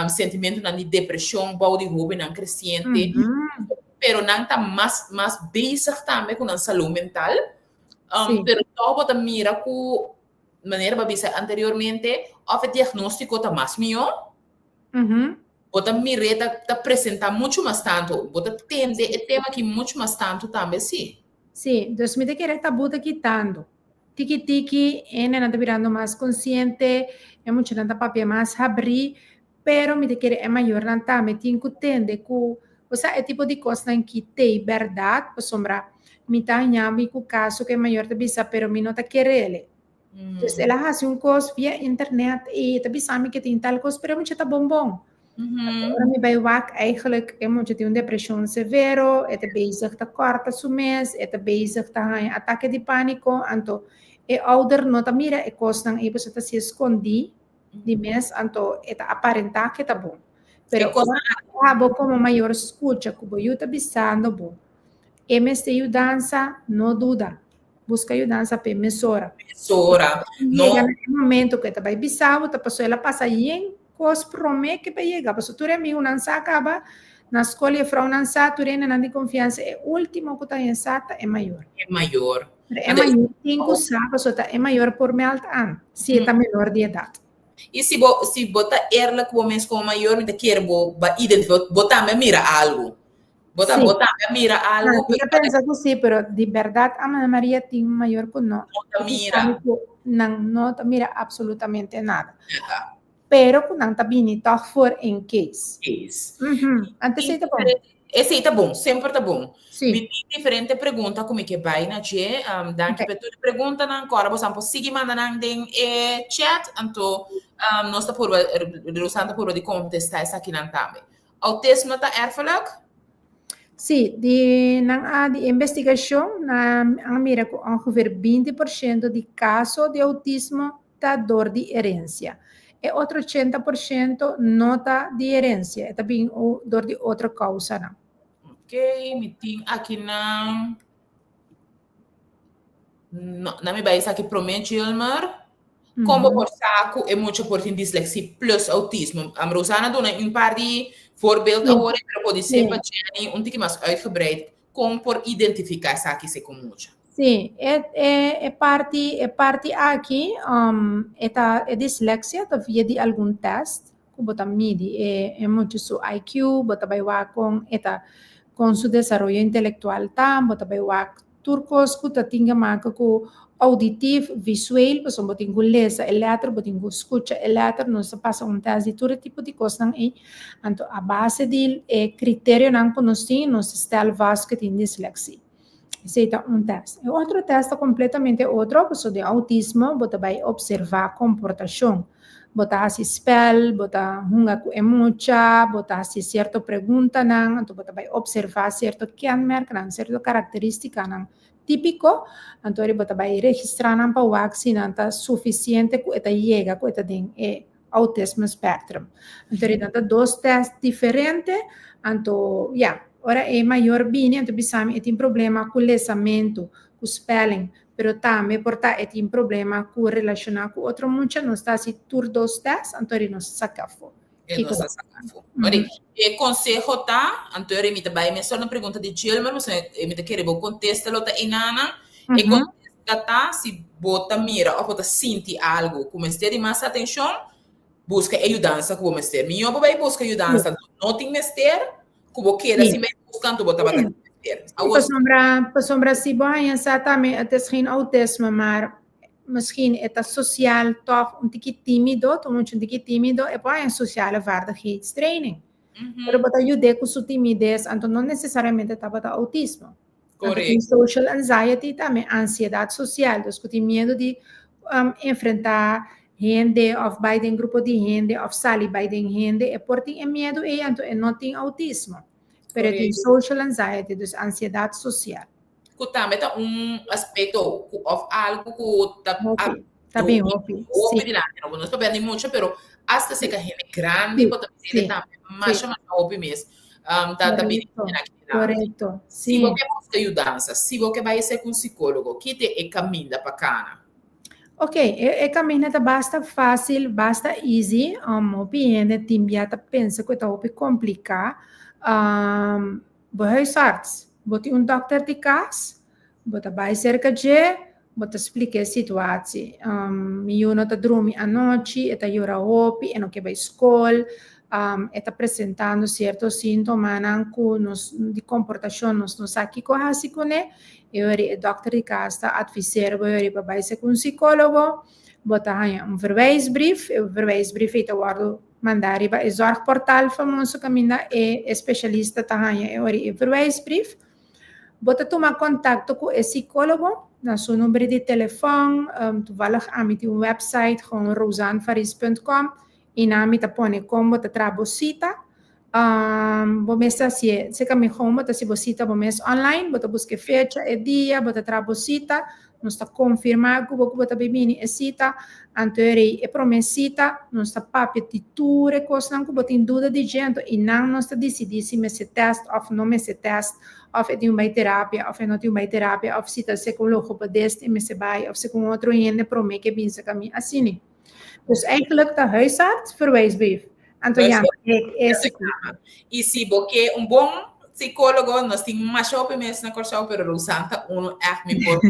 sentimentunan di depreshon bou di hóbennan kresiente. Pero nan ta mas mas bezig tambe ku nan salú mental. Pero tòg bo ta mira ku manera bo a bisa anteriormente òf e diagnóstiko ta mas mihó. Bo ta mir'é ta ta presentá muchu mas tantu. Bo ta tende e tema aki muchu mas tantu tambe sí. Sí, dus mi ta kere tabú ta kitando. Tiki tiki e nenan ta birando mas konsiente, e muchanan ta papia mas habrí, Pero mi ta kere e mayornan tambe tin ku tende ku bo sa e tipo di kosnan ki t'ei bèrdat, pasobra mi ta haña mi ku kaso ku e mayor ta bisa pero mi no ta kerele. Dus el a hasi un kos via internet i e ta bisa mi ke tin tal kos pero e mucha ta bon bon. Ora mi bai wak eigenlijk e mucha tin un depreshon severo, e ta bezig ta kòrta su mes, e ta bezig ta haña atake di pániko, anto e ouder no ta mira e kosnan ei pasobra ta siña skondí. Di mes anto e ta aparentá ke ta bon. Pero ora abo komo mayor skucha ku bo yu ta bisando bo e mester yudansa, no duda. Buska yudansa p'e mesora. Mesora. No. Yega na e momento ku e ta bai bisa bo ta pasobra el a pasa yen kos promé ke pa yega. Pasobra tur e amigunan sa kaba na skol, yefrounan sa, tur hendenan di konfiansa. E último ku ta haña sa ta e mayor. E mayor. Pero e mayor tin ku sa pasobra ta e mayor por meld an si e ta menor di edat. I si bo si bo ta eerlijk ku bo mes komo mayor mi ta kier bo ba identifi bo tambe a mira algu. Bo ta bo tambe a mira algu. Mi ta pensa ku si pero di bèrdat Ana Maria tin mayor ku no. No ta mira. Nan no ta mira absolutamente nada. Pero ku nan ta bini tòg for in case. Case. Antes esei ta bon. Esei ta bon, semper ta bon. Sí. Mi tin diferente pregunta ku mi ke bai na dje. Danki pa tur e preguntanan. Kòrda boso por sigui manda nan den e chat, anto nos ta purba, Rosanne ta purba di kontestá esakinan tambe. Autismo ta erfelijk? Sí, di nan a di investigashon nan a mira ku ongeveer 20% di kaso di autismo ta dor di herencia. E otro 80% no ta di herencia, e ta bin dor di otro causanan. Ok, mi tin akinan. No, na mi bai esaki promé, Gilmar. Kon bo por sa ku e mucha por tin dislexia plus autismo? Rosana duna un par di voorbeeld awor, pero podisé pa Jenny un tiki mas uitgebreid Kon por identifiká esaki segun mucha? Sí, e e e parti e parti aki um, e ta e dislexia ta via di algun test ku bo ta midi e e mucha su IQ, bo ta bai wak kon e ta kon su desaroyo intelektual ta, bo ta bai wak tur kos ku ta tin ke maka ku auditief, visueel, pasobra bo tin ku lesa e lèter, bo tin ku skucha e lèter, nos ta pasa un tèst di tur e tipo di kosnan ei. Anto a base di e kriterionan ku nos tin, nos ta stel vast ku e tin disleksia. Esei ta un tèst. E otro tèst ta kompletamente otro, pasobra den outismo bo ta bai opservá komportashon. Bo ta hasi spèl, bo ta hunga ku e mucha, bo ta hasi sierto preguntanan, anto bo ta bai opservá sierto kenmerknan, sierto karakterístikanan típiko, anto bo ta bai registrá nan pa wak si nan ta sufisiente ku e ta yega ku e ta den e autisme spectrum. Anto nan ta dos tèst diferente, anto ya, ora e mayor bini anto bisa mi e tin problema ku lesamentu, ku spelling, pero tambe por ta e tin problema ku relashoná ku otro mucha, nos ta hasi tur dos tèst, anto ri nos saka afó. E nos ta saka afó. Ori, e konseho ta, anto ri mi ta bai mesora na pregunta di Gilmer, pasobra mi ta kere bo kontesta lo ta enanan. E kontesta ta si bo ta mira òf bo ta sinti algu ku mester di mas atenshon, buska e yudansa ku bo mester. Mihó bo bai buska yudansa, no tin mester ku bo keda sin bai buska, anto bo tabata. mester. Pasobra, pasobra si bo haña sa tambe het is geen autisme, maar misschien e ta social toch un tiki tímido, ta mucha un tiki tímido, e por haña sociale vaardigheidstraining. Pero bo ta yud'é ku su timides, anto no nesesariamente tabata autismo. Anto tin social anxiety tambe, ansiedat sosial, dus ku tin miedu di enfrentá hende òf bai den grupo di hende òf sali bai den hende, e por tin e miedu ei, anto e no tin autismo, pero e tin social anxiety, dus ansiedat sosial. Ku tambe ta un aspekto ku òf algu ku ta Hopi, ta bin hopi, hopi dilanti, no nos papia di mucha, pero asta serka hende grandi bo ta mira tambe masha masha hopi mes ta bini aki dilanti. Korekto, Si bo ke buska yudansa, si bo ke bai serka un sikólogo, kite e kaminda pa kana? Ok, e kaminda ta basta fásil, basta easy. Hopi hende tin bia ta pensa ku e ta hopi kompliká. Bo huisarts, bo tin un dòkter di kas, bo ta bai serka dje, bo ta splika e situatie. Mi yu no ta drumi anochi, e ta yora hopi, e no ke bai skol, e ta presentando sierto síntomanan ku nos di komportashon nos no sa kiko hasi kuné. E ora e dòkter di kas ta adviseer bo e ora pa bai serka un sikólogo, bo ta haña un verwijsbrief, e verwijsbrief ei ta wòrdu mandá riba e zorgportal famoso kaminda e espesialista ta haña e ora e verwijsbrief. Bo ta tuma kontakto ku e sikólogo na su number di telefòn, toevallig ami tin un website gewoon rosanfaris.com i nan mi ta pone kon bo ta traha bo sita. Bo mes ta hasié, serka mi gewoon bo ta hasi bo sita bo mes online, bo ta buska e fecha, e dia, bo ta traha bo sita, nos ta konfirmá ku bo ku bo ta bini e sita, anto e rei e promé sita nos ta papia di tur e kosnan ku bo tin duda di dje, anto i nan nos ta disidí si mester tèst òf no mester tèst, òf e tin un bai terapia òf e no tin un bai terapia, òf si ta segun logopedist e mester bai òf segun otro hende promé ke bin serka mi, asina. Dus eigenlijk ta huisarts verwijsbrief. Anto ja, e psicólogo. I si bo ke un bon psicólogo, nos tin masha hopi mes na Kòrsou, pero Rosanne ta uno echt mi por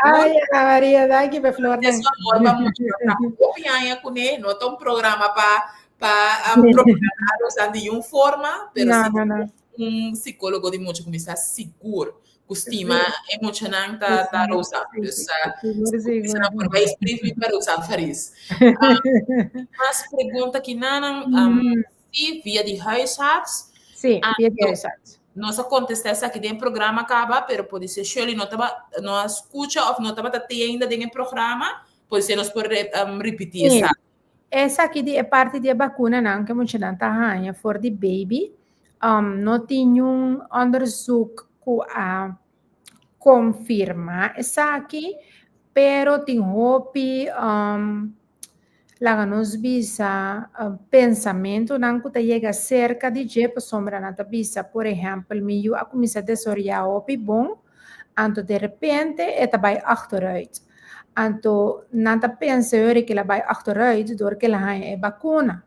Ay, Ana Maria, danki pa flor. Es amor pa mucho hopi aña kuné, no ta un programa pa propaganda Rosanne di un forma, pero no, si no, no. Un psicólogo di mucha kuminsá sigur ku stima e muchanan ta Rosanne. Dus na por bai escribir pa Rosanne Faris. Mas pregunta kinanan si via di huisarts. Sí, via di huisarts. Nos a contesta esaki den programa caba, pero podise Shirley no taba no a scucha of no tabata te ainda den e programa, podise nos por repeti esaki. Esaki di e parti di e bakunanan ku e muchanan ta haña for di baby, no tin niun onderzoek ku a konfirmá esaki, pero tin hopi laga nos bisa pensamentunan ku ta yega serka di dje pasobra nan ta bisa por ehèmpel mi yu a kuminsá desaroyá hopi bon, anto derepente e ta bai achteruit. Anto nan ta pensa yori ku el a bai achteruit dor ku el a haña e bakuna.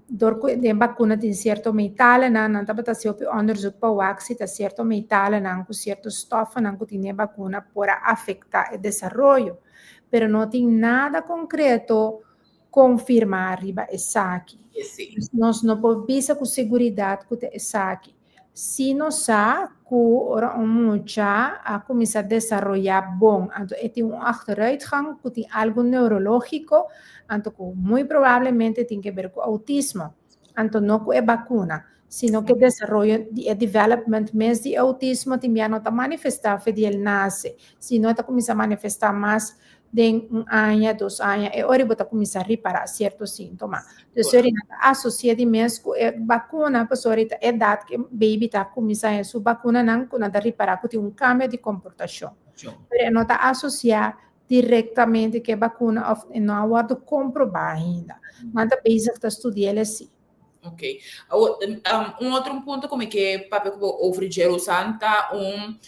Dor ku den bakuna tin sierto metalenan, nan tabata hasi hopi onderzoek pa wak si ta sierto metalenan ku sierto stòfnan ku tin den e bakuna por a afektá e desaroyo. Pero no tin nada konkreto konfirmá riba esaki. Nos no por bisa ku seguridat ku ta esaki. Si nos sa ku ora un mucha a kuminsá desaroyá bon, anto e tin un achteruitgang ku tin algu neurológiko, anto ku muy probablemente tin ke ber ku outismo, anto no ku e bakuna, sino ku e desaroyo di e development mes di e outismo tin bia no ta manifestá fe di el nase, sino e ta kuminsá manifestá mas den un aña, dos aña, e ora bo ta kuminsá ripará sierto síntoma. Dus ora nan ta asosiá di mes ku e bakuna, pasobra ta edat ku e baby ta kuminsá haña su bakunanan ku nan ta ripará ku tin un kambio di komportashon. Pero e no ta asosiá direktamente ku e bakuna òf e no a wòrdu komprobá ainda. Nan ta bezig ta studi'el esei. Ok. Un otro punto ku mi ke papia ku bo over dje, Rosanne, ta un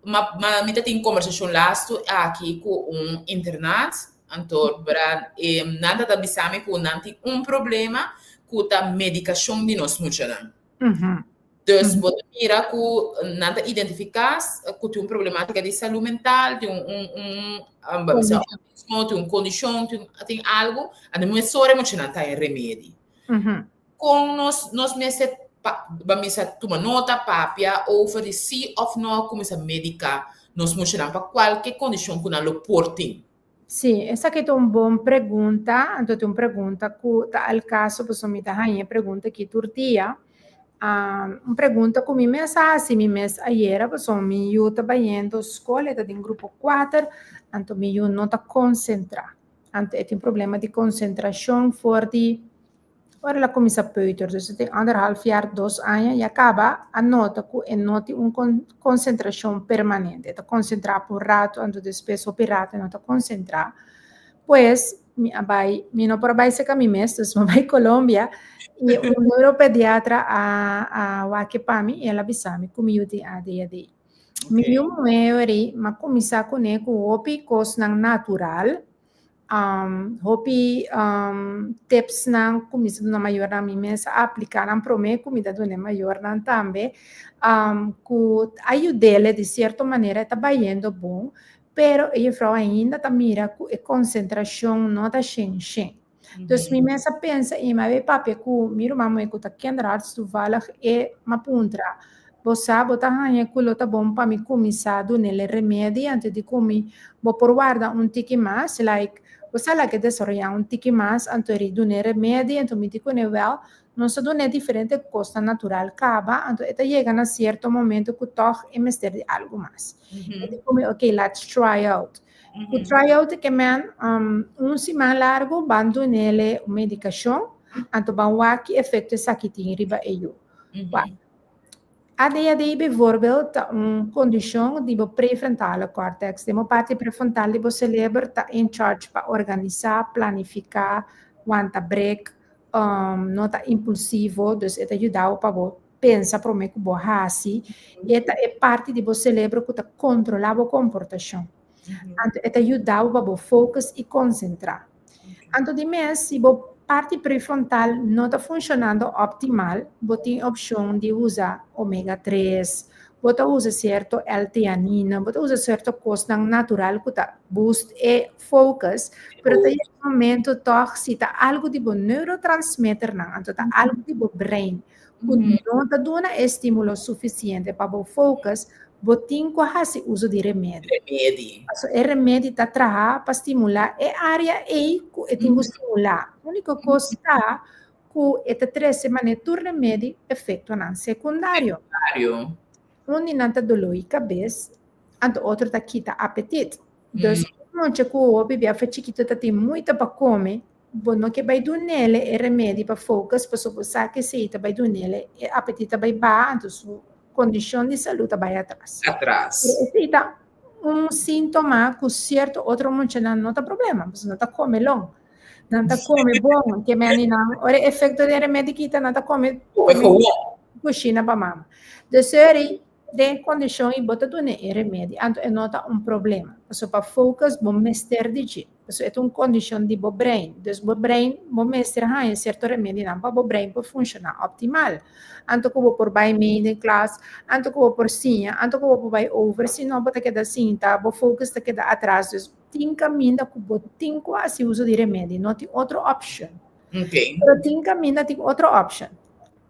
ma ma mi ta tin kombersashon lastu aki ku un internat, anto bra e nan ta ta bisa mi ku nan tin un problema ku ta medikashon di nos muchanan. Dus bo ta mira ku nan ta identifiká ku tin un problematika di salú mental, tin un un un bo bisa autismo, tin un kondishon, tin tin algu, anto mesora e muchanan ta haña remedi. Kon nos nos mester. pa ban bisa tuma nota, papia over di si òf no kuminsá mediká nos muchanan pa kualke kondishon ku nan lo por tin. Sí, esaki ta un bon pregunta, anto ta un pregunta ku ta al kaso pasobra mi ta haña e pregunta aki tur dia. Un pregunta ku mi mes a hasi mi mes ayera pasobra mi yu ta bayendo skol, e ta den grupo kuater, anto mi yu no ta konsentrá. Anto e tin problema di konsentrashon for di Ora el a kuminsá peuter, dus e tin anderhalf jaar, dos aña, ya kaba a nota ku e no tin un konsentrashon permanente. E ta konsentrá pa un ratu, anto despues hopi ratu e no ta konsentrá. Pues, mi a bai, mi no por a bai serka mi mes, dus mi a bai Colombia i un neuropediatra a a wak pa mi i el a bisa mi ku mi yu tin ADHD. Mi yu muhé weri, mi a kuminsá kuné ku hopi kosnan natural. Hopi tipsnan ku mi sa duna mayornan mi mes a apliká nan promé ku mi ta duna e mayornan tambe ku a yud'é di sierto manera e ta bayendo bon pero e jufrou ainda ta mira ku e konsentrashon no ta shen shen. Dus mi mes a pensa i mi a bay papia ku mi ruman muhé ku ta kinderarts toevallig e m'a puntra Bo sa, bo ta haña ku lo ta bon pa mi kuminsá dun'el e remedi antes di ku mi bo por warda un tiki mas, like, bo sa laga e desaroyá un tiki mas anto eri dun'e remedi, anto mi di kuné, wèl, nos a dun'é diferente kosnan natural kaba, anto e ta yega na sierto momento ku tòg e mester di algu mas. E di ku mi, ok, let's try out. Ku try out ke men, un siman largu ban dun'el e un medikashon, anto ban wak ki efekto esaki tin riba e yu. Wak. ADHD bijvoorbeeld ta un kondishon di bo prefrontale cortex. Den bo parti prefrontal di bo seleber ta in charge pa organisá, planifiká, wanta brek, no ta impulsivo, dus e ta yuda bo pa bo pensa promé ku bo hasi. E ta e parti di bo selebro ku ta kontrolá bo komportashon. Anto e ta yuda bo pa bo focus i konsentrá. Anto di mes, si bo parti prefrontal no ta funshonando optimal, bo tin opshon di usa omega tres, bo ta usa sierto L-teanina, bo ta usa sierto kosnan natural ku ta boost e focus, pero ta yega un momento tòg si ta algu di bo neurotransmitternan, anto ta algu di bo brein ku no ta duna e stimulo sufisiente pa bo focus, bo tin ku hasi uso di remedi. Remedi. Paso e remedi ta traha pa stimulá e área ei ku e tin ku stimulá. Úniko kos ta ku e ta trese manera tur remedi efektonan sekundario. Sekundario. Un di nan ta doló i kabes, anto otro ta kita apetit. Dus un mucha ku hopi bia for chikito ta tin muita pa kome, Bo no ke bai dunele e remedi pa focus pasobra bo sa ke esei ta bai dunele e apetit ta bai baha anto su kondishon di salú ta bai atras. Atras. Pero esei ta un síntoma ku sierto otro muchanan no ta problema pasobra nan ta kome lon. Nan ta kome bon ke meni nan ora e efekto di e remedi kita nan ta kome Kome gewoon. Kushina pa mama. Dus eri den e kondishon i bo ta duna e remedi anto e no ta un problema pasobra pa focus bo mester di dje. Pasobra e ta un kondishon di bo brein. Dus bo brein, bo mester haña sierto remedinan pa bo brein por funshoná optimal. Anto ku bo por bai mee den klas, anto ku bo por siña, anto ku bo por bai over, si no bo ta keda sinta, bo focus ta keda atras. Dus tin kaminda ku bo tin ku hasi uso di remedi, no tin otro opshon. Pero tin kaminda tin otro opshon.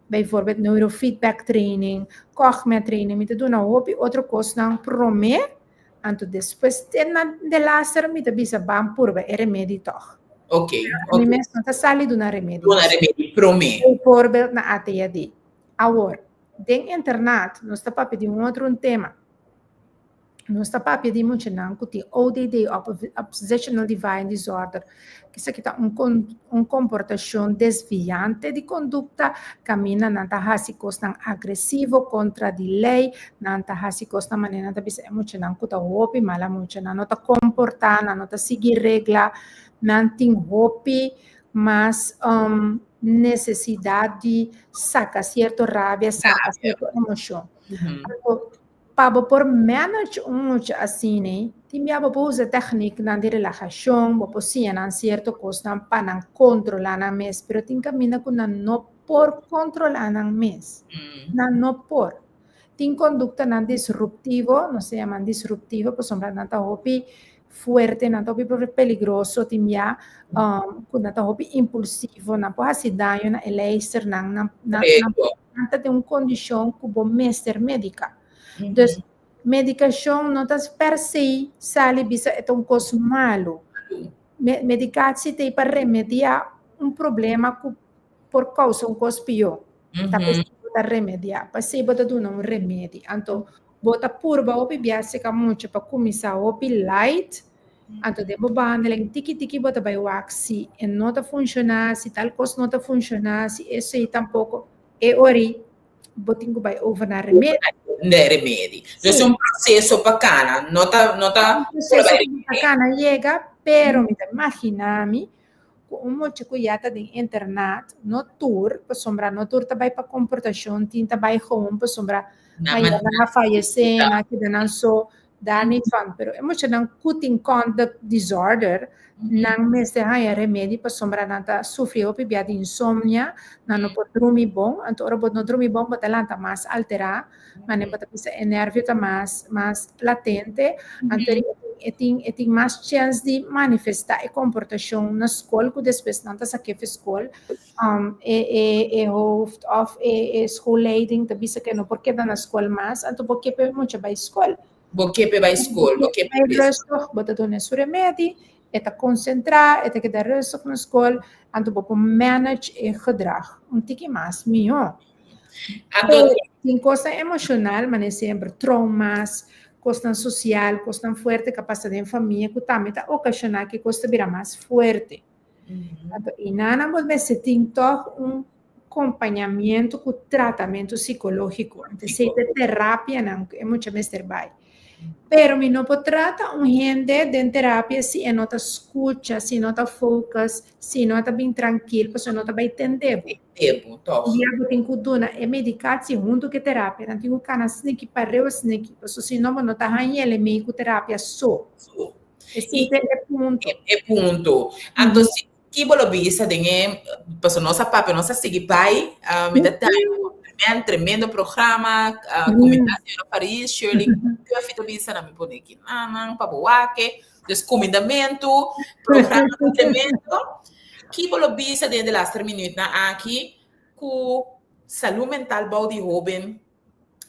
Bijvoorbeeld neurofeedback training, cogmed training, mi ta duna hopi otro kosnan promé. Anto despues te na delaster mi ta bisa ban purba e remedi tog. Ok, ok. Mi mes no ta sali duna remedi. Duna remedi prome. Bijvoorbeeld na ATAD. Awor, den internat nos ta papia di un otro un tema. Nos ta papia di muchanan ku tin ODD, Oppositional Deviant Disorder. Esaki ta un un komportashon desviante di kondukta, kaminda nan ta hasi kosnan agresivo kontra di lei, nan ta hasi kosnan manera nan ta bisa e muchanan ku ta hopi mala mucha, nan no ta komportá, nan no ta sigui regla, nan tin hopi mas nesesidat di saka sierto rabia, saka sierto emoshon. Pa bo por manage un mucha asina, tin bia bo por usa tèkniknan di relahashon, bo por siña nan sierto kosnan pa nan kontrolá nan mes, pero tin kaminda ku nan no por kontrolá nan mes. Nan no por. Tin konduktanan disruptivo, nos ta yama disruptivo pasobra nan ta hopi. fuerte, nan ta hopi peligroso tin bia, ku nan ta hopi impulsivo, nan por hasi daño na e leisternan, nan nan nan ta den un kondishon ku bo mester medika. Dus medikashon no ta per se sali bisa e ta un kos malu. Medikatie ta ei pa remediá un problema ku por kousa un kos pió. Ta p'esei bo ta remediá, p'esei bo ta duna un remedi. Anto bo ta purba hopi bia seka mucha pa kuminsá hopi light, anto den bo behandeling tiki tiki bo ta bai wak si e no ta funshoná, si tal kos no ta funshoná, si esei tampoko, e ora ei bo tin ku bai over na remedi. Na remedi. Dus un proseso pa kana, no ta, no ta. Un proseso pa kana yega, pero mi ta imaginá mi ku un mucha ku ya ta den internat, no tur, pasobra no tur ta bai pa komportashon, tin ta bai gewoon pasobra mayornan a fayesé, nan a keda nan so, daar niet van. Pero e muchanan ku tin conduct disorder, nan mester haña remedi pasobra nan ta sufri hopi bia di insomnia, nan no por drumi bon, anto ora bo no drumi bon bo ta lanta mas alterá, manera bo ta bisa e nervio ta mas mas latente, anto e tin e tin mas chèns di manifestá e komportashon na skol ku despues nan ta sak'é for skol. E e e hoofd òf e e schoolleiding ta bisa ku e no por keda na skol mas, anto bo ke pa e mucha bai skol. Bo ke pa e bai skol, bo ke pa e Rùstig, bo ta duna su remedi, e ta konsentrá, e ta keda rùstig na skol, anto bo por manage e gedrag un tiki mas mihó. Anto tin kosnan emoshonal, manera semper traumas, kosnan sosial, kosnan fuerte ku a pasa den famia ku tambe ta okashoná ku e kos ta bira mas fuerte. Anto i nan bo mester tin tòg un kompañamiento ku tratamentu sikológiko. Anto esei ta e terapianan ku e mucha mester bai. Pero mi no por trata un hende den terapia si e no ta skucha, si no ta focus, si no ta bin trankil, pasobra e no ta bai tende bo. Tende bo, tòg. Ya bo tin ku duna e medikatie huntu ku e terapia. Nan tin ku kana sniki pareu sniki, pasobra si no bo no ta haña el e mei ku terapia so. So. Esei ta e punto. E punto. Anto si ki bo lo bisa den e, pasobra nos a papia, nos a sigui bai, mi ta tende tremendo programa, kuminda señora Paris, Shirley Cuffy ta bisa, nan mi pone aki nan pa bo wak, dus kumindamentu, programa tremendo. Ki bo lo bisa den e delaster minuutnan aki ku salú mental bou di hóben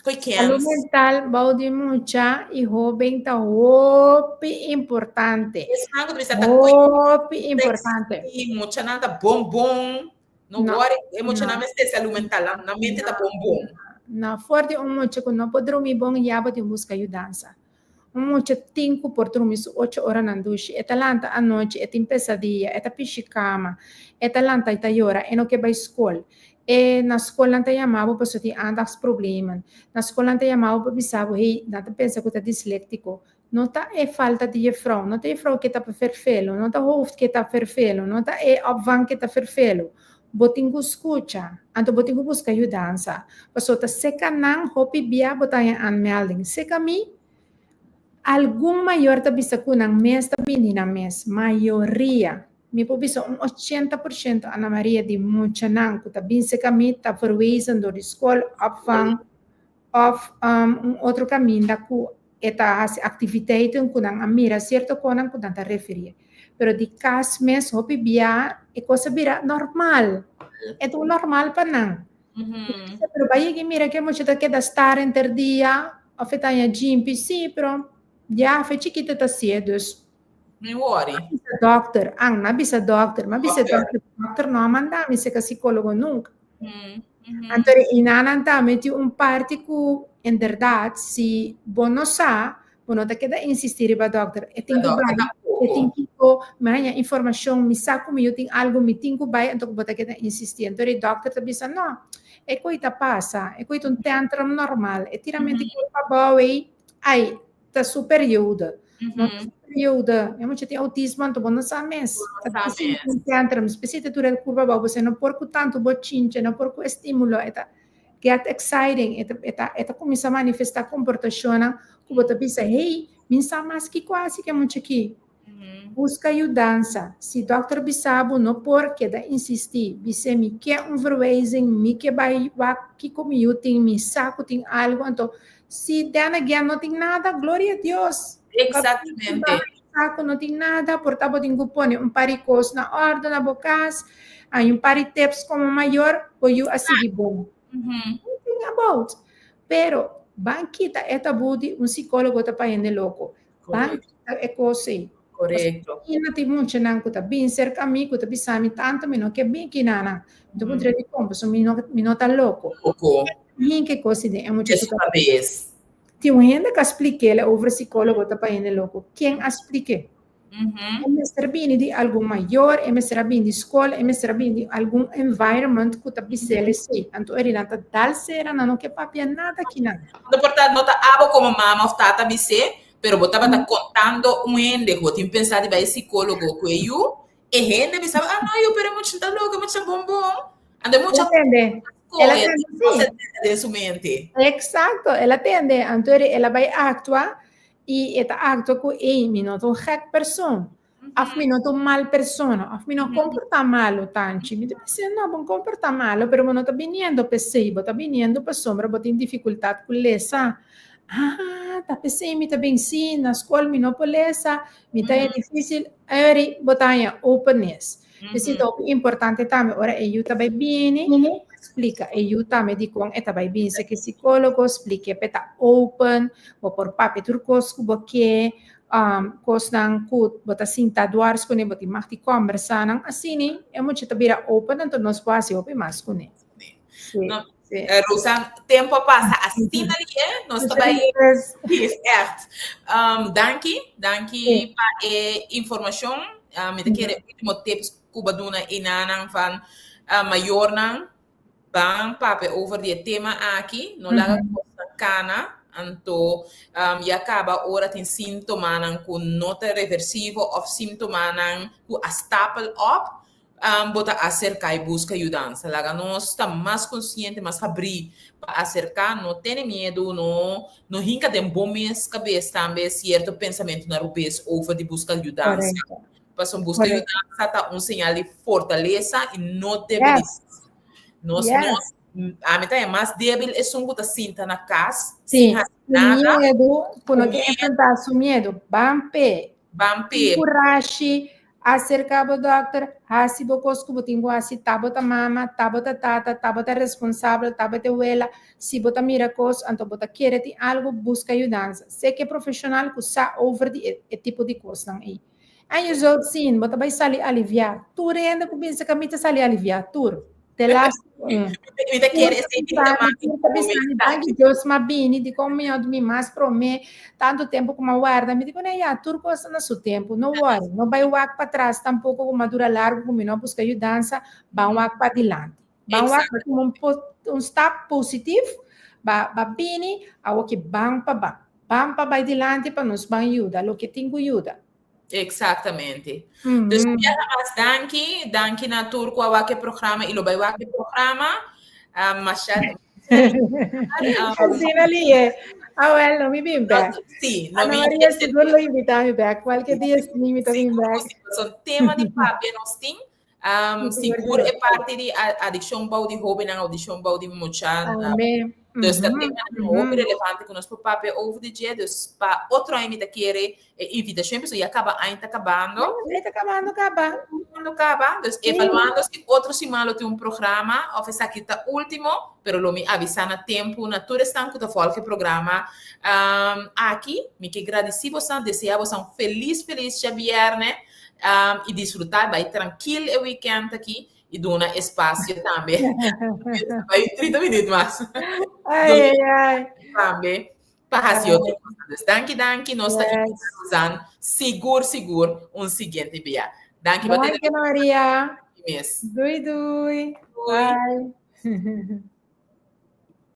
Koe Salú kens? mental bou di mucha i hóben ta hopi importante. Esnan ku ta bisa ta koe Hopi importante. sexy, muchanan ta bon bon. No No, worry, e muchanan no. mester salú mental, nan, nan mente ta No, bon bon. no. For di un mucha ku no por drumi bon ya bo tin buska yudansa. Un mucha tin ku por drumi su ocho oranan dushi. E ta lanta anochi, e tin pesadia, e ta pishi kama, e ta lanta i ta yora, e no ke bai skol. E na skol nan ta yama bo pasobra tin aandachtsproblemen. Na skol nan ta yama bo pa bisa bo, hey, nan ta pensa ku ta disléktiko. No ta e falta di jefrou, no ta jefrou ke ta ferfelu, no ta hoofd ke ta ferfelu, no ta e opvang ke ta ferfelu. Bo tin ku skucha, anto bo tin ku buska yudansa. Pasobra ta seka nan hopi bia bo ta haña aanmelding. Seka mi, algun mayor ta bisa ku nan mes ta bini nan mes. Mayoria, mi por bisa un 80% Ana Maria di muchanan ku ta bin seka mi ta verwezen dor di skol, opvang òf un otro kaminda ku e ta hasi aktiviteiten ku nan a mira sierto konan ku nan ta referí. Pero di kas mes hopi bia e kos a bira normal. E ta un normal pa nan. Pero bai yega i mira ke mucha ta keda star henter dia òf e ta haña djimpi, sí, pero ya fe chikito ta hasié, dus. Mi worry. A bisa dòkter, an, mi a bisa dòkter, mi a bisa dòkter, dòkter no a manda mi serka sikólogo nunka. Anto e inanan tambe tin un parti ku inderdat si bo no sa, bo no ta keda insistí riba dòkter. E tin ku bai, e tin kiko, mi haña informashon, mi sa ku mi yu tin algu, mi tin ku bai, anto bo ta keda insistí. Anto e dòkter ta bisa, no, e koi ta pasa, e koi ta un tantrum normal, e tiramento di koi pabou ei, ai, ta su periodo. No ta su periodo. E mucha tin autismo, anto bo no sa mes. Ta sinti un tantrum, spesialmente tur e kurpa abou, bo no por ku tantu bochinche, no por ku estímulo, e ta get exciting, e ta, e ta, e ta kuminsá manifestá komportashonnan ku bo ta bisa, hey, mi sa mas kiko hasi ku e mucha aki. Buska yudansa. Si dòkter bisa bo no por, keda insistí. Bis'é mi ke un verwijzing, mi ke bai wak kiko mi yu tin, mi sa ku tin algu. Anto, si then again no tin nada, gloria a Dios. Exactamente. Sa ku no tin nada, por ta bo tin ku pone un par di kos na òrdu na bo kas, hay un par di tips komo mayor, bo yu a sigui bon. Nothing about. Pero ban kita e tabú di un sikólogo ta pa hende loko. Ban kita e kos ei. Pasobra tin muchanan ku ta bin serka mi ku ta bisa mi tantu mi no ke bin kinanan. Mi ta puntra dikon, pasobra mi no mi no ta loko. Hinka e kos ei den e mucha su kabes. Tin un hende ku a splik'é over sikólogo ta pa hende loko. Ken a splik'é? E mester bini di algun mayor, e mester a bini di skol, e mester a bini di algun environment ku ta bis'el esei. Anto eri nan ta dal sera, nan no ke papia nada kinan. No por ta, no ta abo komo mama òf tata bis'é, pero bo tabata kontando un hende ku bo tin pensa di bai e sikólogo ku e yu, e hende bisa, ah no yu, pero e mucha ta loko, e mucha bon bon. Anto e mucha El a tende. El a tende, sí. Den su mente. Exacto, el a tende. Anto eri el a bai aktua I e ta actua cu, ey, mi no ta un gek persoon. Of mi no ta un mal persona. Of mi no comporta malo, tanchi. Mi ta bisa, no, bo no comporta malo, pero bo no ta biniendo p'esey. Bo ta biniendo pasobra bo tin dificultad cu lesa. Ah, ta p'esey mi ta bin. Sí, na scol mi no por lesa, mi ta e dificil. Eri, bo ta haña openness. Esei ta hopi importante tambe ora e yu ta bai bini, splika e yu tambe dikon e ta bai bini. Si ke sikólogo, splik'é pa e ta open, bo por papia tur kos ku bo ke, kosnan ku bo ta sinta dwars kuné, bo tin mag di kòmbersá nan. Asina e mucha ta bira open, anto nos por hasi hopi mas kuné. Sí. No, Rosan, tempo a pasa asina lihe, nos ta bai is echt. Danki, danki pa e informacion. Mi ta kere ultimo tips ku bo a duna enanan van mayornan ban papia over di e tema aki, no laga kosnan kana, anto ya kaba ora tin sintomanan ku no ta reversivo of sintomanan ku a stapel op, Bo ta aserká i buska yudansa. Laga nos ta mas konsiente, mas habrí pa aserká. No tene miedu, no no hinka den bo mes kabes tambe sierto pensamentunan rubes over di buska yudansa. Pasobra buska yudansa ta un señal di fortalesa i no debilidat. Nos nos ami ta e mas débil esun ku ta sinta na kas sin hasi nada. Ku miedu, ku no ke enfrentá su miedu. Ban p'e. Ban p'e. Tin kurashi, Aserka bo dòkter, hasi bo kos ku bo tin ku hasi, ta bo ta mama, ta bo ta tata, ta bo ta responsabel, ta bo ta wela, si bo ta mira kos anto bo ta kere tin algu, buska yudansa. Seke profeshonal ku sa over di e tipo di kosnan ei. En je zult zien, bo ta bai sali aliviá. Tur hende ku bisa ku mi ta sali aliviá, tur. Te laatste un. Mi ta kere esei tin ta mas Tur ta bisa mi, danki Dios m'a bini, dikon mi a mi mas promé tantu tempu ku m'a warda. Mi di kuné, ya, tur kos ta na su tempu, no wòri, no bai wak patras tampoko ku m'a dura largu ku mi no a buska yudansa, ban wak padilanti. Ban wak ba tuma un un stap positif, ba ba bini, awoki ban pa ban. Ban pa bai dilanti pa nos ban yuda loke tin ku yuda. Exactamente. Mm -hmm. Dus biaha mas danki, danki na tur ku a wak e programa i lo bai wak e programa. Masha Asina lié. Ah, well, no mi bin back. Sí, no Ana mi Maria sigur lo invita mi back. Cualquier dia si mi ta bin back. So tema di papia nos tin. Sigur e parti di adiccion bou di hobennan, adiccion bou di mucha. Tambe. Dus ta tema hopi relevante ku nos por papia over di dje. Dus pa otro aña mi ta kere e invitacion pasobra ya kaba aña ta kabando. Ya ta kabando kaba. Kabando kaba. Dus evaluando si otro siman lo tin un programa of esaki ta ultimo, pero lo mi avisa na tempu na tur esnan ku ta volg e programa aki. Mi ke gradisi bosan, desea bosan un felis felis djabierne. I disfruta, bai trankil e weekend aki i duna espacio tambe. Bai 30 minuut mas. Ai, ai, ai. Tambe pa hasi otro cosa. Dus danki, danki. Nos ta invita Rosanne sigur, sigur un siguiente bia. Danki pa tene. Danki, Maria. Mes. Doei, doei. Doei. Bye.